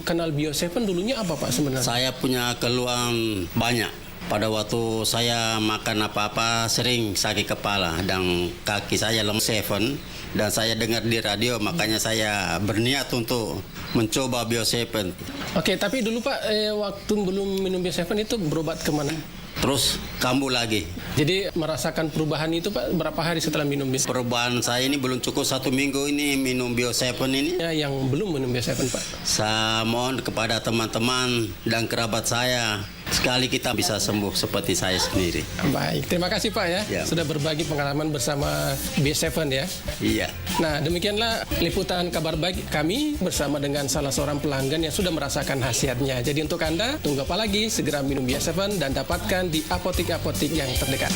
kenal Bio Seven dulunya apa, Pak, sebenarnya? Saya punya keluhan banyak. Pada waktu saya makan apa-apa sering sakit kepala dan kaki saya lemes. Seven, dan saya dengar di radio, makanya saya berniat untuk mencoba Bio Seven. Oke, tapi dulu, Pak, eh, waktu belum minum Bio Seven itu berobat kemana? Terus kambuh lagi. Jadi merasakan perubahan itu, Pak, berapa hari setelah minum Bio Seven? Perubahan saya ini belum cukup satu minggu ini minum Bio Seven ini. Ya, yang belum minum Bio Seven, Pak. Saya mohon kepada teman-teman dan kerabat saya, sekali kita bisa sembuh seperti saya sendiri. Baik, terima kasih, Pak, ya, ya, sudah berbagi pengalaman bersama Bio Seven, ya. Iya. Nah, demikianlah liputan kabar baik kami bersama dengan salah seorang pelanggan yang sudah merasakan khasiatnya. Jadi untuk Anda, tunggu apa lagi? Segera minum Bio Seven dan dapatkan di apotek-apotek yang terdekat.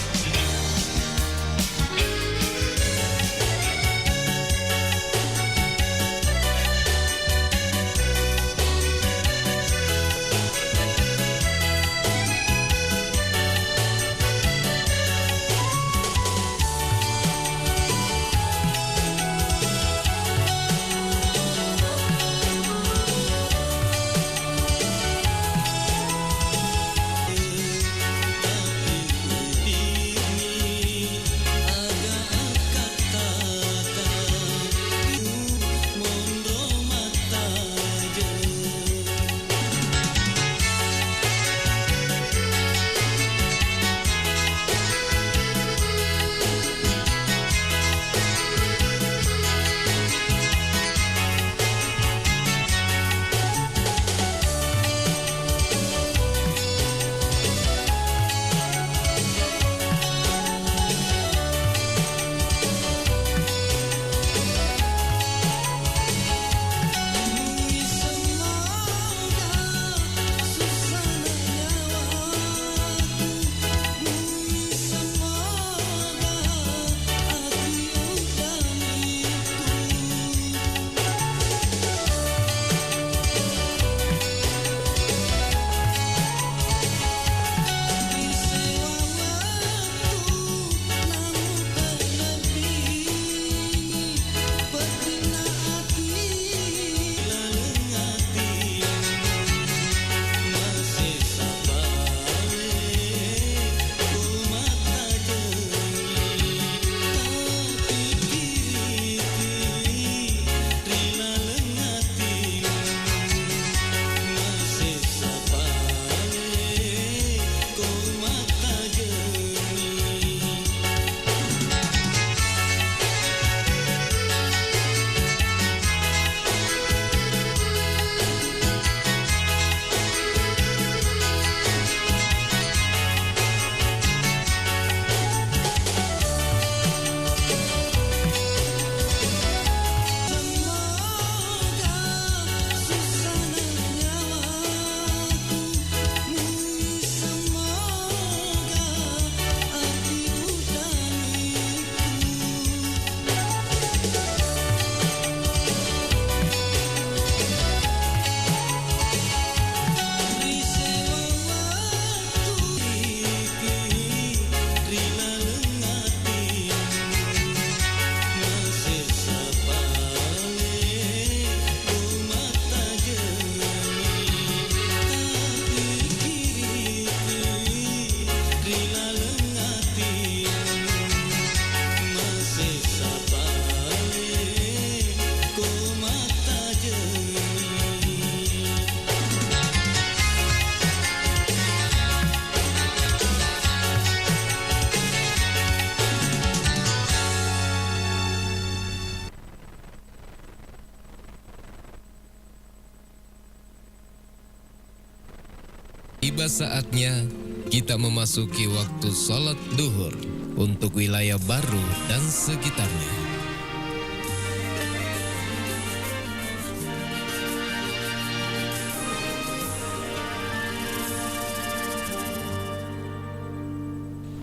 Tiba saatnya kita memasuki waktu salat duhur untuk wilayah Baru dan sekitarnya.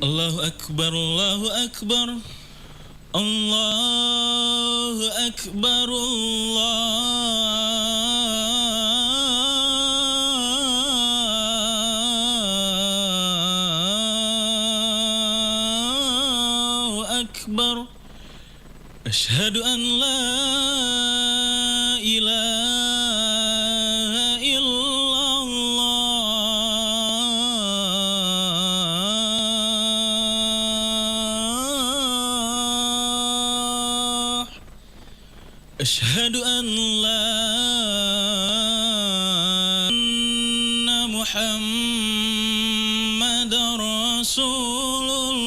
الله أكبر، الله أكبر، الله أكبر، الله أكبر. أشهد أن لا إله إلا الله. أشهد أن لا أن محمد رسول الله.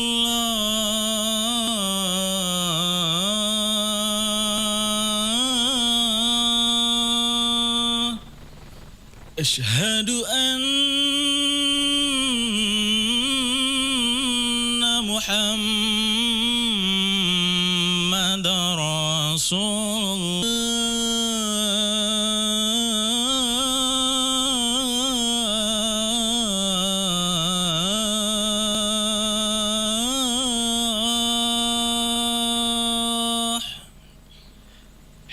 أشهد أن محمد رسول الله.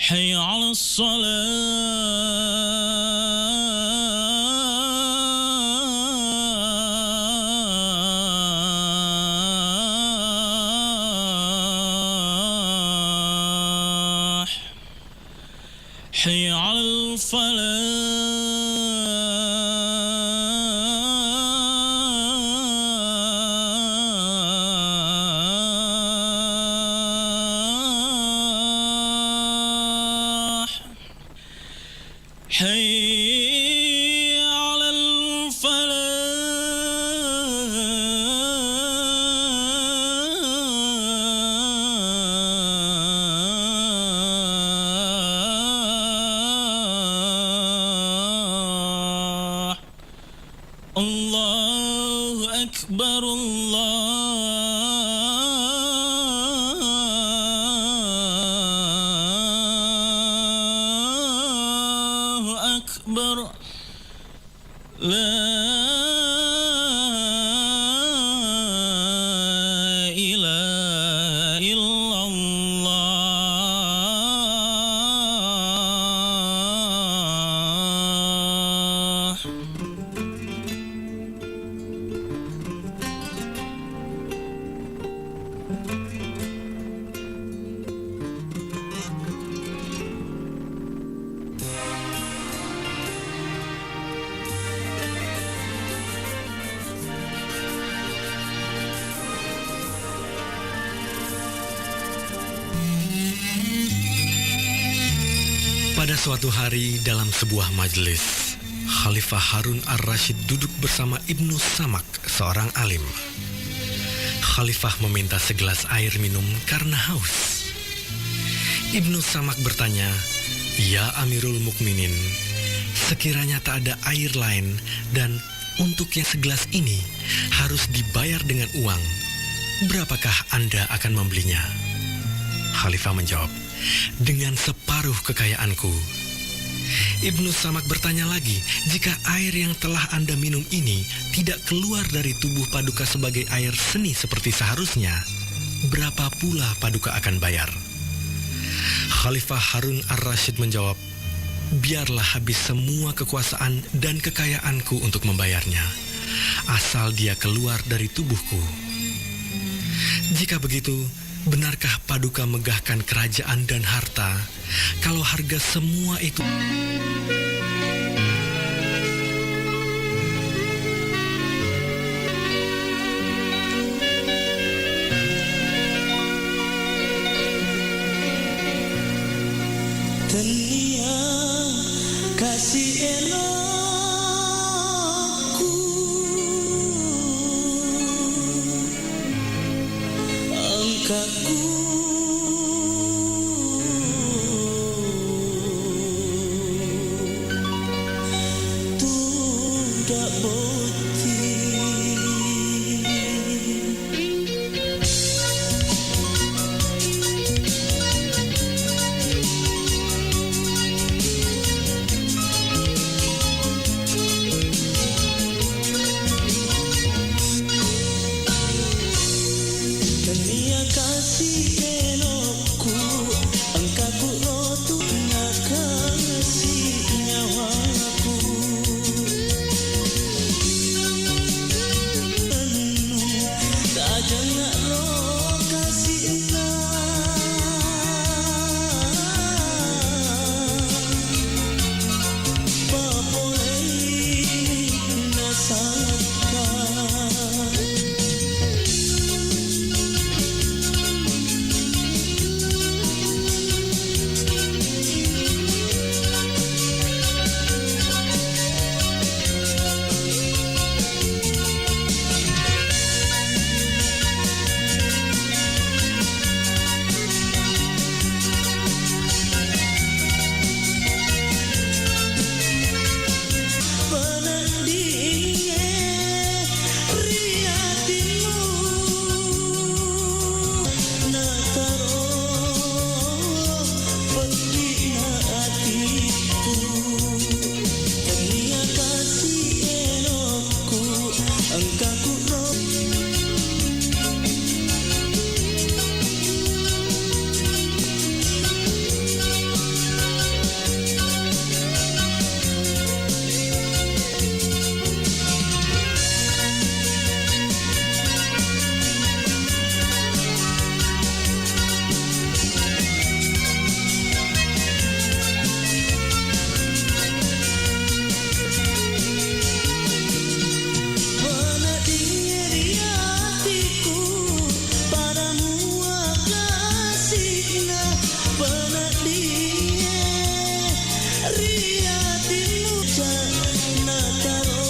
حي على الصلاة. حي على الفلاح. حي على الفلاح. الله أكبر، الله أكبر. لا إله إلا الله. Pada suatu hari dalam sebuah majelis, Khalifah Harun Ar-Rasyid duduk bersama Ibnu Samak, seorang alim. Khalifah meminta segelas air minum karena haus. Ibnu Samak bertanya, "Ya Amirul Mukminin, sekiranya tak ada air lain dan untuk yang segelas ini harus dibayar dengan uang, berapakah Anda akan membelinya?" Khalifah menjawab, "Dengan separuh kekayaanku." Ibnu Samak bertanya lagi, "Jika air yang telah Anda minum ini tidak keluar dari tubuh Paduka sebagai air seni seperti seharusnya, berapa pula Paduka akan bayar?" Khalifah Harun Ar-Rasyid menjawab, "Biarlah habis semua kekuasaan dan kekayaanku untuk membayarnya, asal dia keluar dari tubuhku. Jika begitu, benarkah Paduka megahkan kerajaan dan harta, kalau harga semua itu?" Tennia kasi elokku, engkaku tudang botting. Sielokku, engka ku rotu nakasi nyawaku. Ennu tajangngaro kasina. Papolei nasakka. Peneddingnge ri atinnu, nataro peddi'na atikku, tennia kasi elokku, engka ku ro. Peneddingnge ri atiku, pada mua kasina. Peneddingnge ri atimu, ca nataro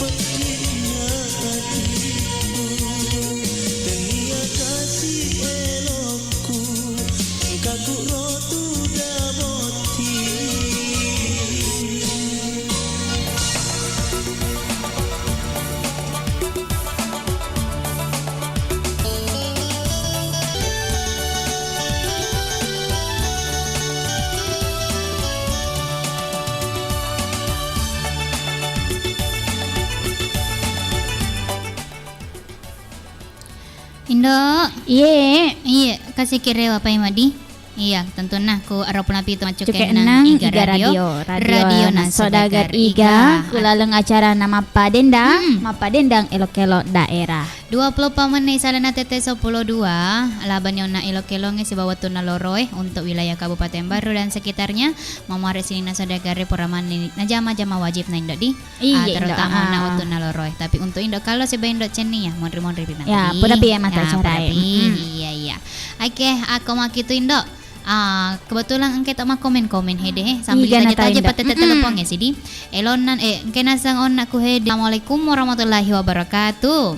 peddi'na atiku, tennia kasi elokku, engka ku rotu da botting. Indo. Iye. Iye, kasih kirewa pai madi. Iya, tentunna ku aropuna pitu maccuke enneng Iga Radio, Radio Nassodagar Iga, ku laleng acarana Mappadendang, Mappadendang Elok-elok Daerah. Dua puluh empat menit salana tette seppulo dua, labani onna elok-elongnge sibawa wettunna loroe untuk wilayah Kabupaten Barru dan sekitarnya, mamare sininna saudagare pura manni najama-jama wajib na indo di. Iya, ah, terutama na wettunna loroe. Tapi untuk indo kalo sibawa indo cenning ya, monri-monri pi matu. Ya, pura pi ya matu acara. Iya, iya. Oke, aku makitu indo. Ah, kebetulan engke to makkomen-komen hede he. Sambil taja-taja patete telepon ya sidi. Elonnan, eh, engke naseng onna ku hede. Assalamualaikum warahmatullahi wabarakatuh.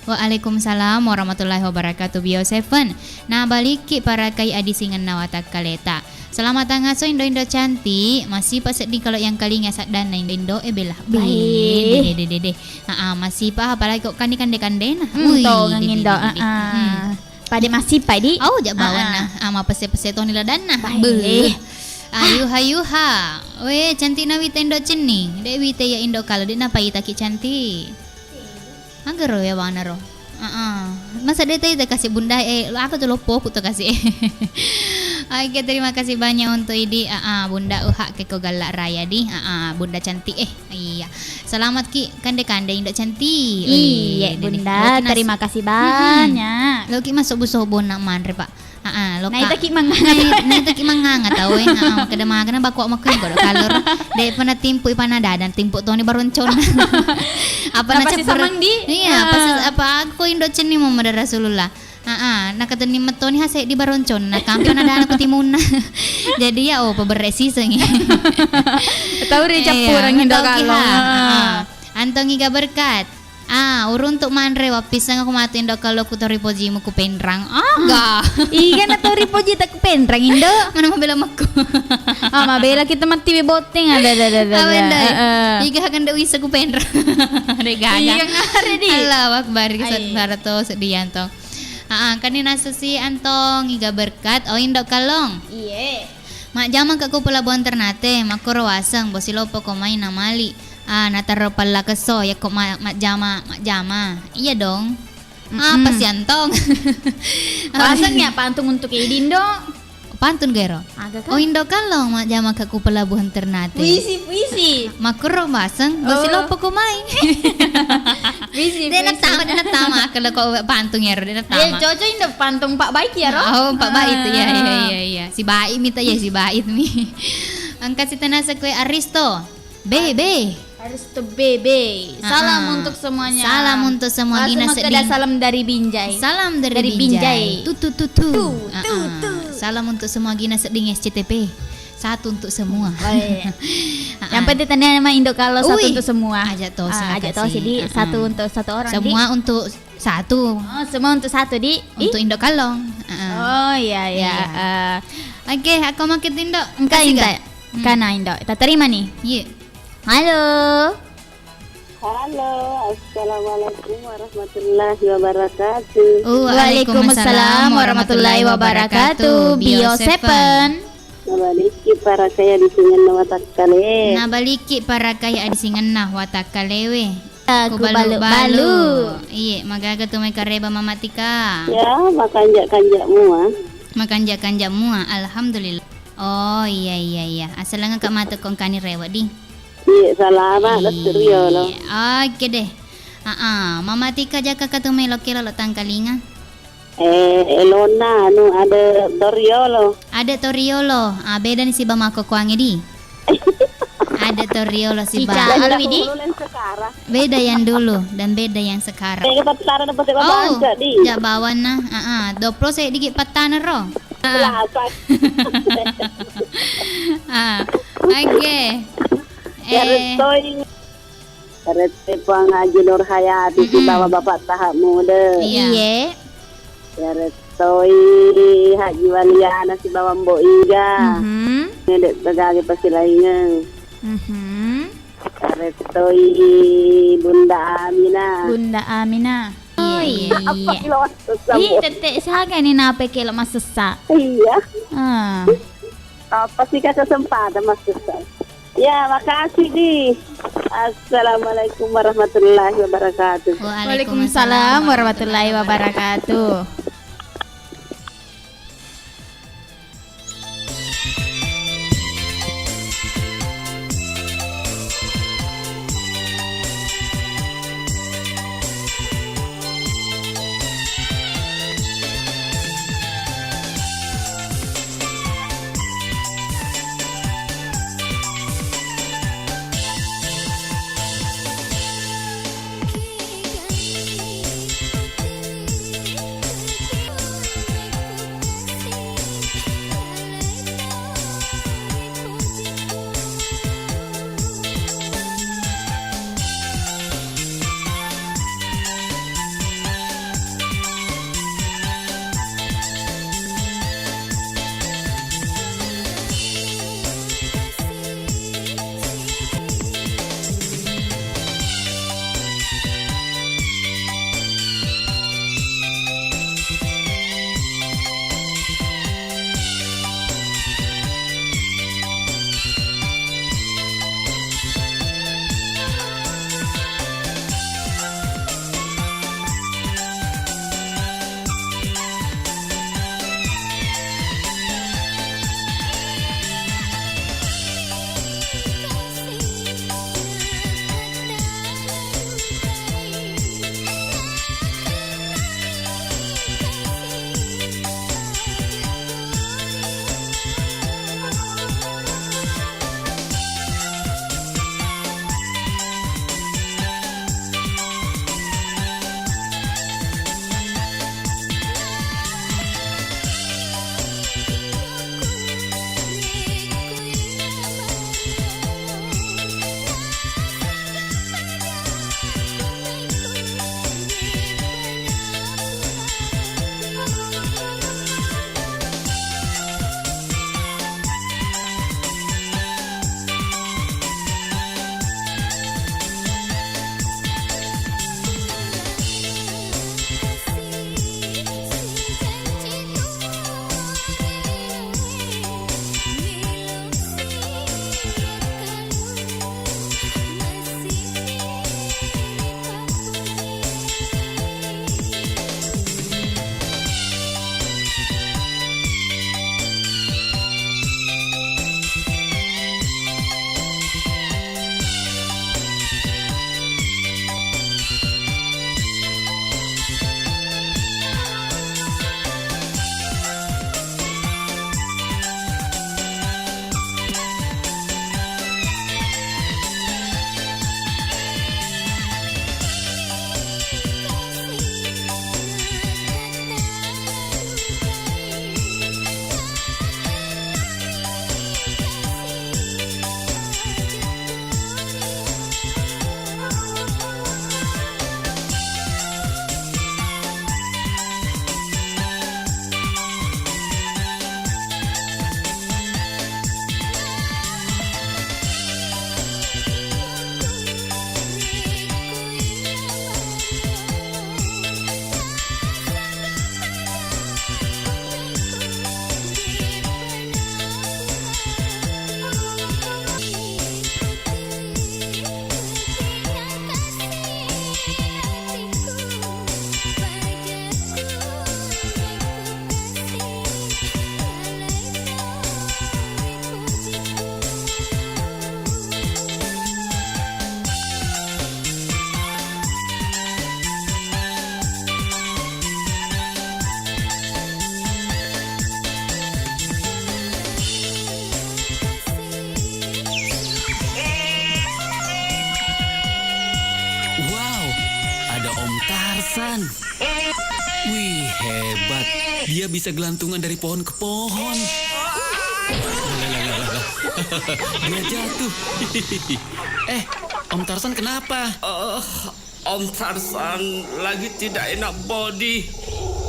Waalaikumsalam warahmatullahi wabarakatuh, Bio Seven. Nabalikki parakai adisingenna watakkaleta. Selamat tangaso indo-indo cantik, masipa sedding kalau yang kalinga saddanna indo-indo e bela. Dede, dede, dede. Aa, masipa apalagi kok kani kande-kandena. Ui, to dede, indo, dede, dede. Pada masipa di. Au ja bawanna. Ah, mapese-pese toni ladanna. Beuh. Ayuha, ayuha. We, cantik na wita indo cenning. Dek wita ya indo kalau dek napa itaki cantik. Agaro ya bana ro. Heeh. Masa de tadi kasi bunda, eh, lo aku tuh lopoku tuh kasi. Oke, terima kasih banyak untuk idi. Heeh, bunda uha keko galak raya di. Heeh, bunda cantik eh. Iya. Selamat ki kande-kande indo cantik. Iya, bunda, terima kasih banyak. Lo ki masuk bu sobo nak manre pak. Aa, loka. Naitaki manganga. Nai-, naitaki manganga tau e. Aa, kada magana bakwa makkoi kodo kalor. De pernah timpu ipana dadan timpu toni baroncon. Apa na pasti samang di? Iya, pasti apa aku indo cenni Muhammad Rasulullah. Aa, nakatenni metoni hase di baroncon. Na kampi na dana ku timunna. Jadi ya oh paberre sisengi. Tau ri cappurang indo kalong. Antongi ga berkat. Ah, uruntuk manre, wappisseng aku matu indo kalo ku tori pojimu ku penrang. Aga. Iga na tori poji tak ku penrang indo. Mana mabela mekko. Ah, mabela kita mati we boteng. Ada, ada, ada, ada. Awe ndai. Iga hakan de wisa ku penrang. Dega. Iga ngare di. Allahu Akbar, barato sedianto. Ah, kan ni nasa si Antong iga berkat. Oh, indo kalong. Iye. Majjama ka ku pelabuhan Ternate, makkoro waseng, bosi loppo ko mai na mali. Ah, natarro palla kesso, yakko ma-, majjama, majjama. Iya dong. Apa Mm-mm. siantong? Pasang ya pantung untuk Edi, Indo. Pantun gero. Aga kan? Oh, Indo Kallong majjama ka ku pelabuhan Ternate. Puisi, puisi. Makkuro baseng, Oh. basi loppo ko mai. Puisi, De puisi. natama, de natama. Kalau kok pantung ya, de Eh, natama. cocok Indo pantung Pak Baik ya, Ro? Oh, Pak Baik itu. Ya, ya, Ah. ya, ya. Si Baik mi ta ya, si Baik mi. Angkat si tenasa kue Aristo. Bebe. Aristo Bebe. Salam Ah, ah. untuk semuanya. Salam untuk semua. Langsung gina makkeda sedding. Salam dari Binjai. Salam dari Dari Binjai. Binjai. Tu, tu, tu, tu. Tu, Ah, tu, ah. tu. Salam untuk semua gina sedding S C T P. Satu untuk semua. Oh, iya. Ah, Yang ah. penting tadi nama Indo Kallong satu Ui. untuk semua. Aja toh, Ah, silakan aja toh, sih. jadi Ah, satu ah. untuk satu orang, Semua Di. untuk satu. Oh, semua untuk satu, Di. Ih. Untuk Indo Kallong. Ah, ah. Oh, iya, iya. Iya. Ah. Oke, aku makin Indo. Engka Kasih Inta. gak? Hmm. Kana Indo. Kita terima nih. Iya. Halo. Halo, assalamualaikum warahmatullahi wabarakatuh. Waalaikumsalam warahmatullahi wabarakatuh. Bio Seven. Nabaliki parakaya di singenna watakkale. Nabaliki parakaya di singenna watakkalewe. Ku Ku balu-balu. balu-balu. Iye, magaga tu mai kareba Mama Tika. Ya, makanja-kanja mua. Makanja-kanja mua, alhamdulillah. Oh, iya, iya, iya. Asalanga ka matu kongkani rewe di. Iya, salama, lettu riolo. Iya, oke deh. Ah, ah. Mama Tika jaka ka tu melo kelo lo tangkalinga. Eh, elona, anu, ada toriolo. Ada toriolo. Ah, beda ni siba makkokoange di. Ada toriolo siba. Cica, alwi di. Dulu dan sekarang. Beda yang dulu dan beda yang sekarang. Eh, pattana dapat Oh, bangsa di. ja bawanna. Ah, ah. Doplo saya dikit pattana ro. Ah. Lapan. Ah, oke. Ya, Eh. Restoi. Rete Puang Haji Nur Hayati Mm-mm. sibawa Bapak Tahap Muda. Iya. Iya. Ya, Restoi Haji Waliana sibawa Mbok Iga. Mhm. Ngedek tegage pasilaingeng. Mhm. Restoi Bunda Amina. Bunda Amina. Oh, Iya, iya. iya. Apa kilo Ih, tette saga ni napa kelo masessa. Iya. Ah. Apa sih kesempatan masessa? Ya, makasih di. Assalamualaikum warahmatullahi wabarakatuh. Waalaikumsalam warahmatullahi wabarakatuh. Wih, hebat. Dia bisa gelantungan dari pohon ke pohon. Dia jatuh. Eh, Om Tarsan kenapa? Eh, Om Tarsan lagi tidak enak body.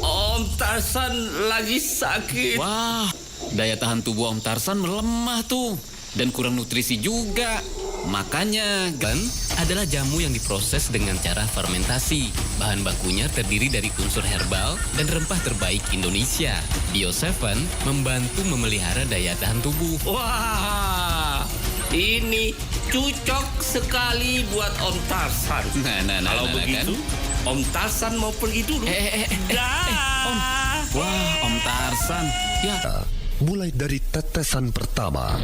Om Tarsan lagi sakit. Wah, daya tahan tubuh Om Tarsan melemah tuh. Dan kurang nutrisi juga. Makanya, gan adalah jamu yang diproses dengan cara fermentasi. Bahan bakunya terdiri dari unsur herbal dan rempah terbaik Indonesia. Bio Seven membantu memelihara daya tahan tubuh. Wah, ini cocok sekali buat Om Tarsan. Nah, nah, nah, Kalau nah, nah, begitu, kan? Om Tarsan mau pergi dulu. Eh, eh, eh, eh, Dah. Eh, Om. Wah, Om Tarsan. Ya. Mulai dari tetesan pertama.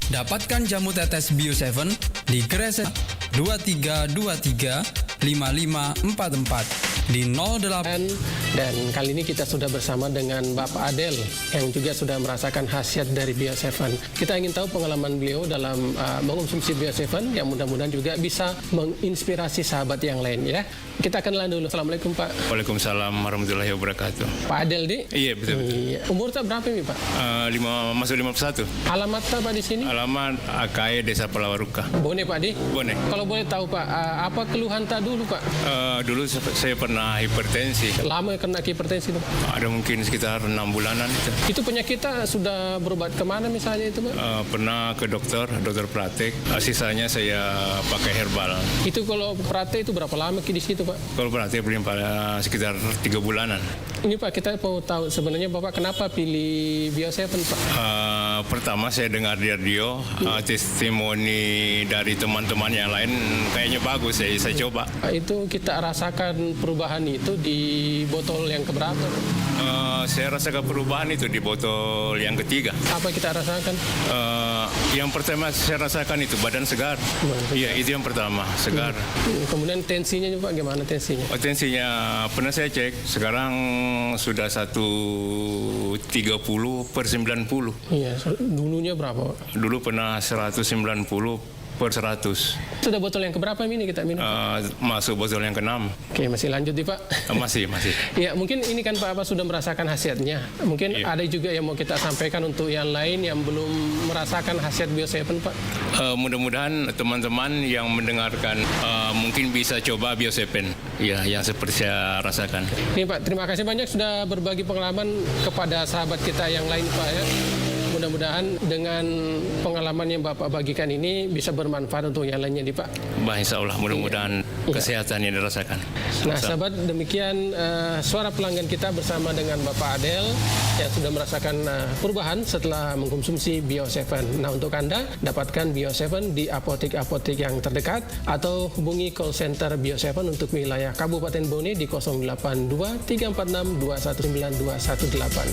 Dapatkan jamu tetes Bio Seven di Kresek dua tiga dua tiga lima lima empat empat di nol delapan. Dan kali ini kita sudah bersama dengan Bapak Adel yang juga sudah merasakan khasiat dari Bio Seven. Kita ingin tahu pengalaman beliau dalam, uh, mengonsumsi Bio Seven, yang mudah-mudahan juga bisa menginspirasi sahabat yang lain, ya. Kita kenalan dulu. Assalamualaikum, Pak. Waalaikumsalam warahmatullahi wabarakatuh. Pak Adel, di? Iya, betul, betul. Iya. Umur tak berapa ini, Pak? Eh, lima, masuk lima puluh satu. Alamat tak, Pak, di sini? Alamat Akae, Desa Palawaruka. Bone, Pak, di? Bone. Kalau boleh tahu, Pak, eh, apa keluhan tak dulu, Pak? Eh, dulu se-, saya pernah hipertensi. Lama kena hipertensi itu, Pak? Ada mungkin sekitar enam bulanan itu. Itu penyakit tak sudah berobat kemana misalnya itu, Pak? Eh, pernah ke dokter, dokter praktek. Eh, sisanya saya pakai herbal. Itu kalau praktek itu berapa lama ki di situ, Pak? Kalau praktek paling pada sekitar tiga bulanan. Ini, Pak, kita mau tahu sebenarnya Bapak kenapa pilih Bio Seven, Pak? Eh, pertama saya dengar di radio, eh, testimoni dari teman-teman yang lain kayaknya bagus, saya, saya coba. Itu kita rasakan perubahan itu di botol yang keberapa, Pak? Eh, saya rasakan perubahan itu di botol yang ketiga. Apa kita rasakan? Eh, yang pertama saya rasakan itu badan segar. Badan segar. Iya, itu yang pertama, segar. Hmm, kemudian tensinya juga gimana tensinya? Oh, tensinya pernah saya cek, sekarang sudah seratus tiga puluh per sembilan puluh. Iya, so-, dulunya berapa, Pak? Dulu pernah seratus sembilan puluh per seratus. Sudah botol yang keberapa ini kita minum? Eh, masuk botol yang keenam. Oke, masih lanjut nih, Pak. Eh, masih, masih. Ya, mungkin ini kan Pak, Bapak sudah merasakan khasiatnya. Mungkin Iya. ada juga yang mau kita sampaikan untuk yang lain yang belum merasakan khasiat Bio Seven, Pak. Eh, mudah-mudahan teman-teman yang mendengarkan, eh, mungkin bisa coba Bio Seven. Ya, yang seperti saya rasakan. Nih, Pak, terima kasih banyak sudah berbagi pengalaman kepada sahabat kita yang lain, Pak, ya. Mudah-mudahan dengan pengalaman yang Bapak bagikan ini bisa bermanfaat untuk yang lainnya, nih, Pak. Bah, insya Allah, mudah-mudahan Iya. kesehatan yang dirasakan. Nah, Sa- sahabat, demikian, eh, suara pelanggan kita bersama dengan Bapak Adel yang sudah merasakan, eh, perubahan setelah mengkonsumsi Bio Seven. Nah, untuk Anda, dapatkan Bio Seven di apotek-apotek yang terdekat atau hubungi call center Bio Seven untuk wilayah Kabupaten Bone di kosong delapan dua tiga empat enam dua satu sembilan dua satu delapan.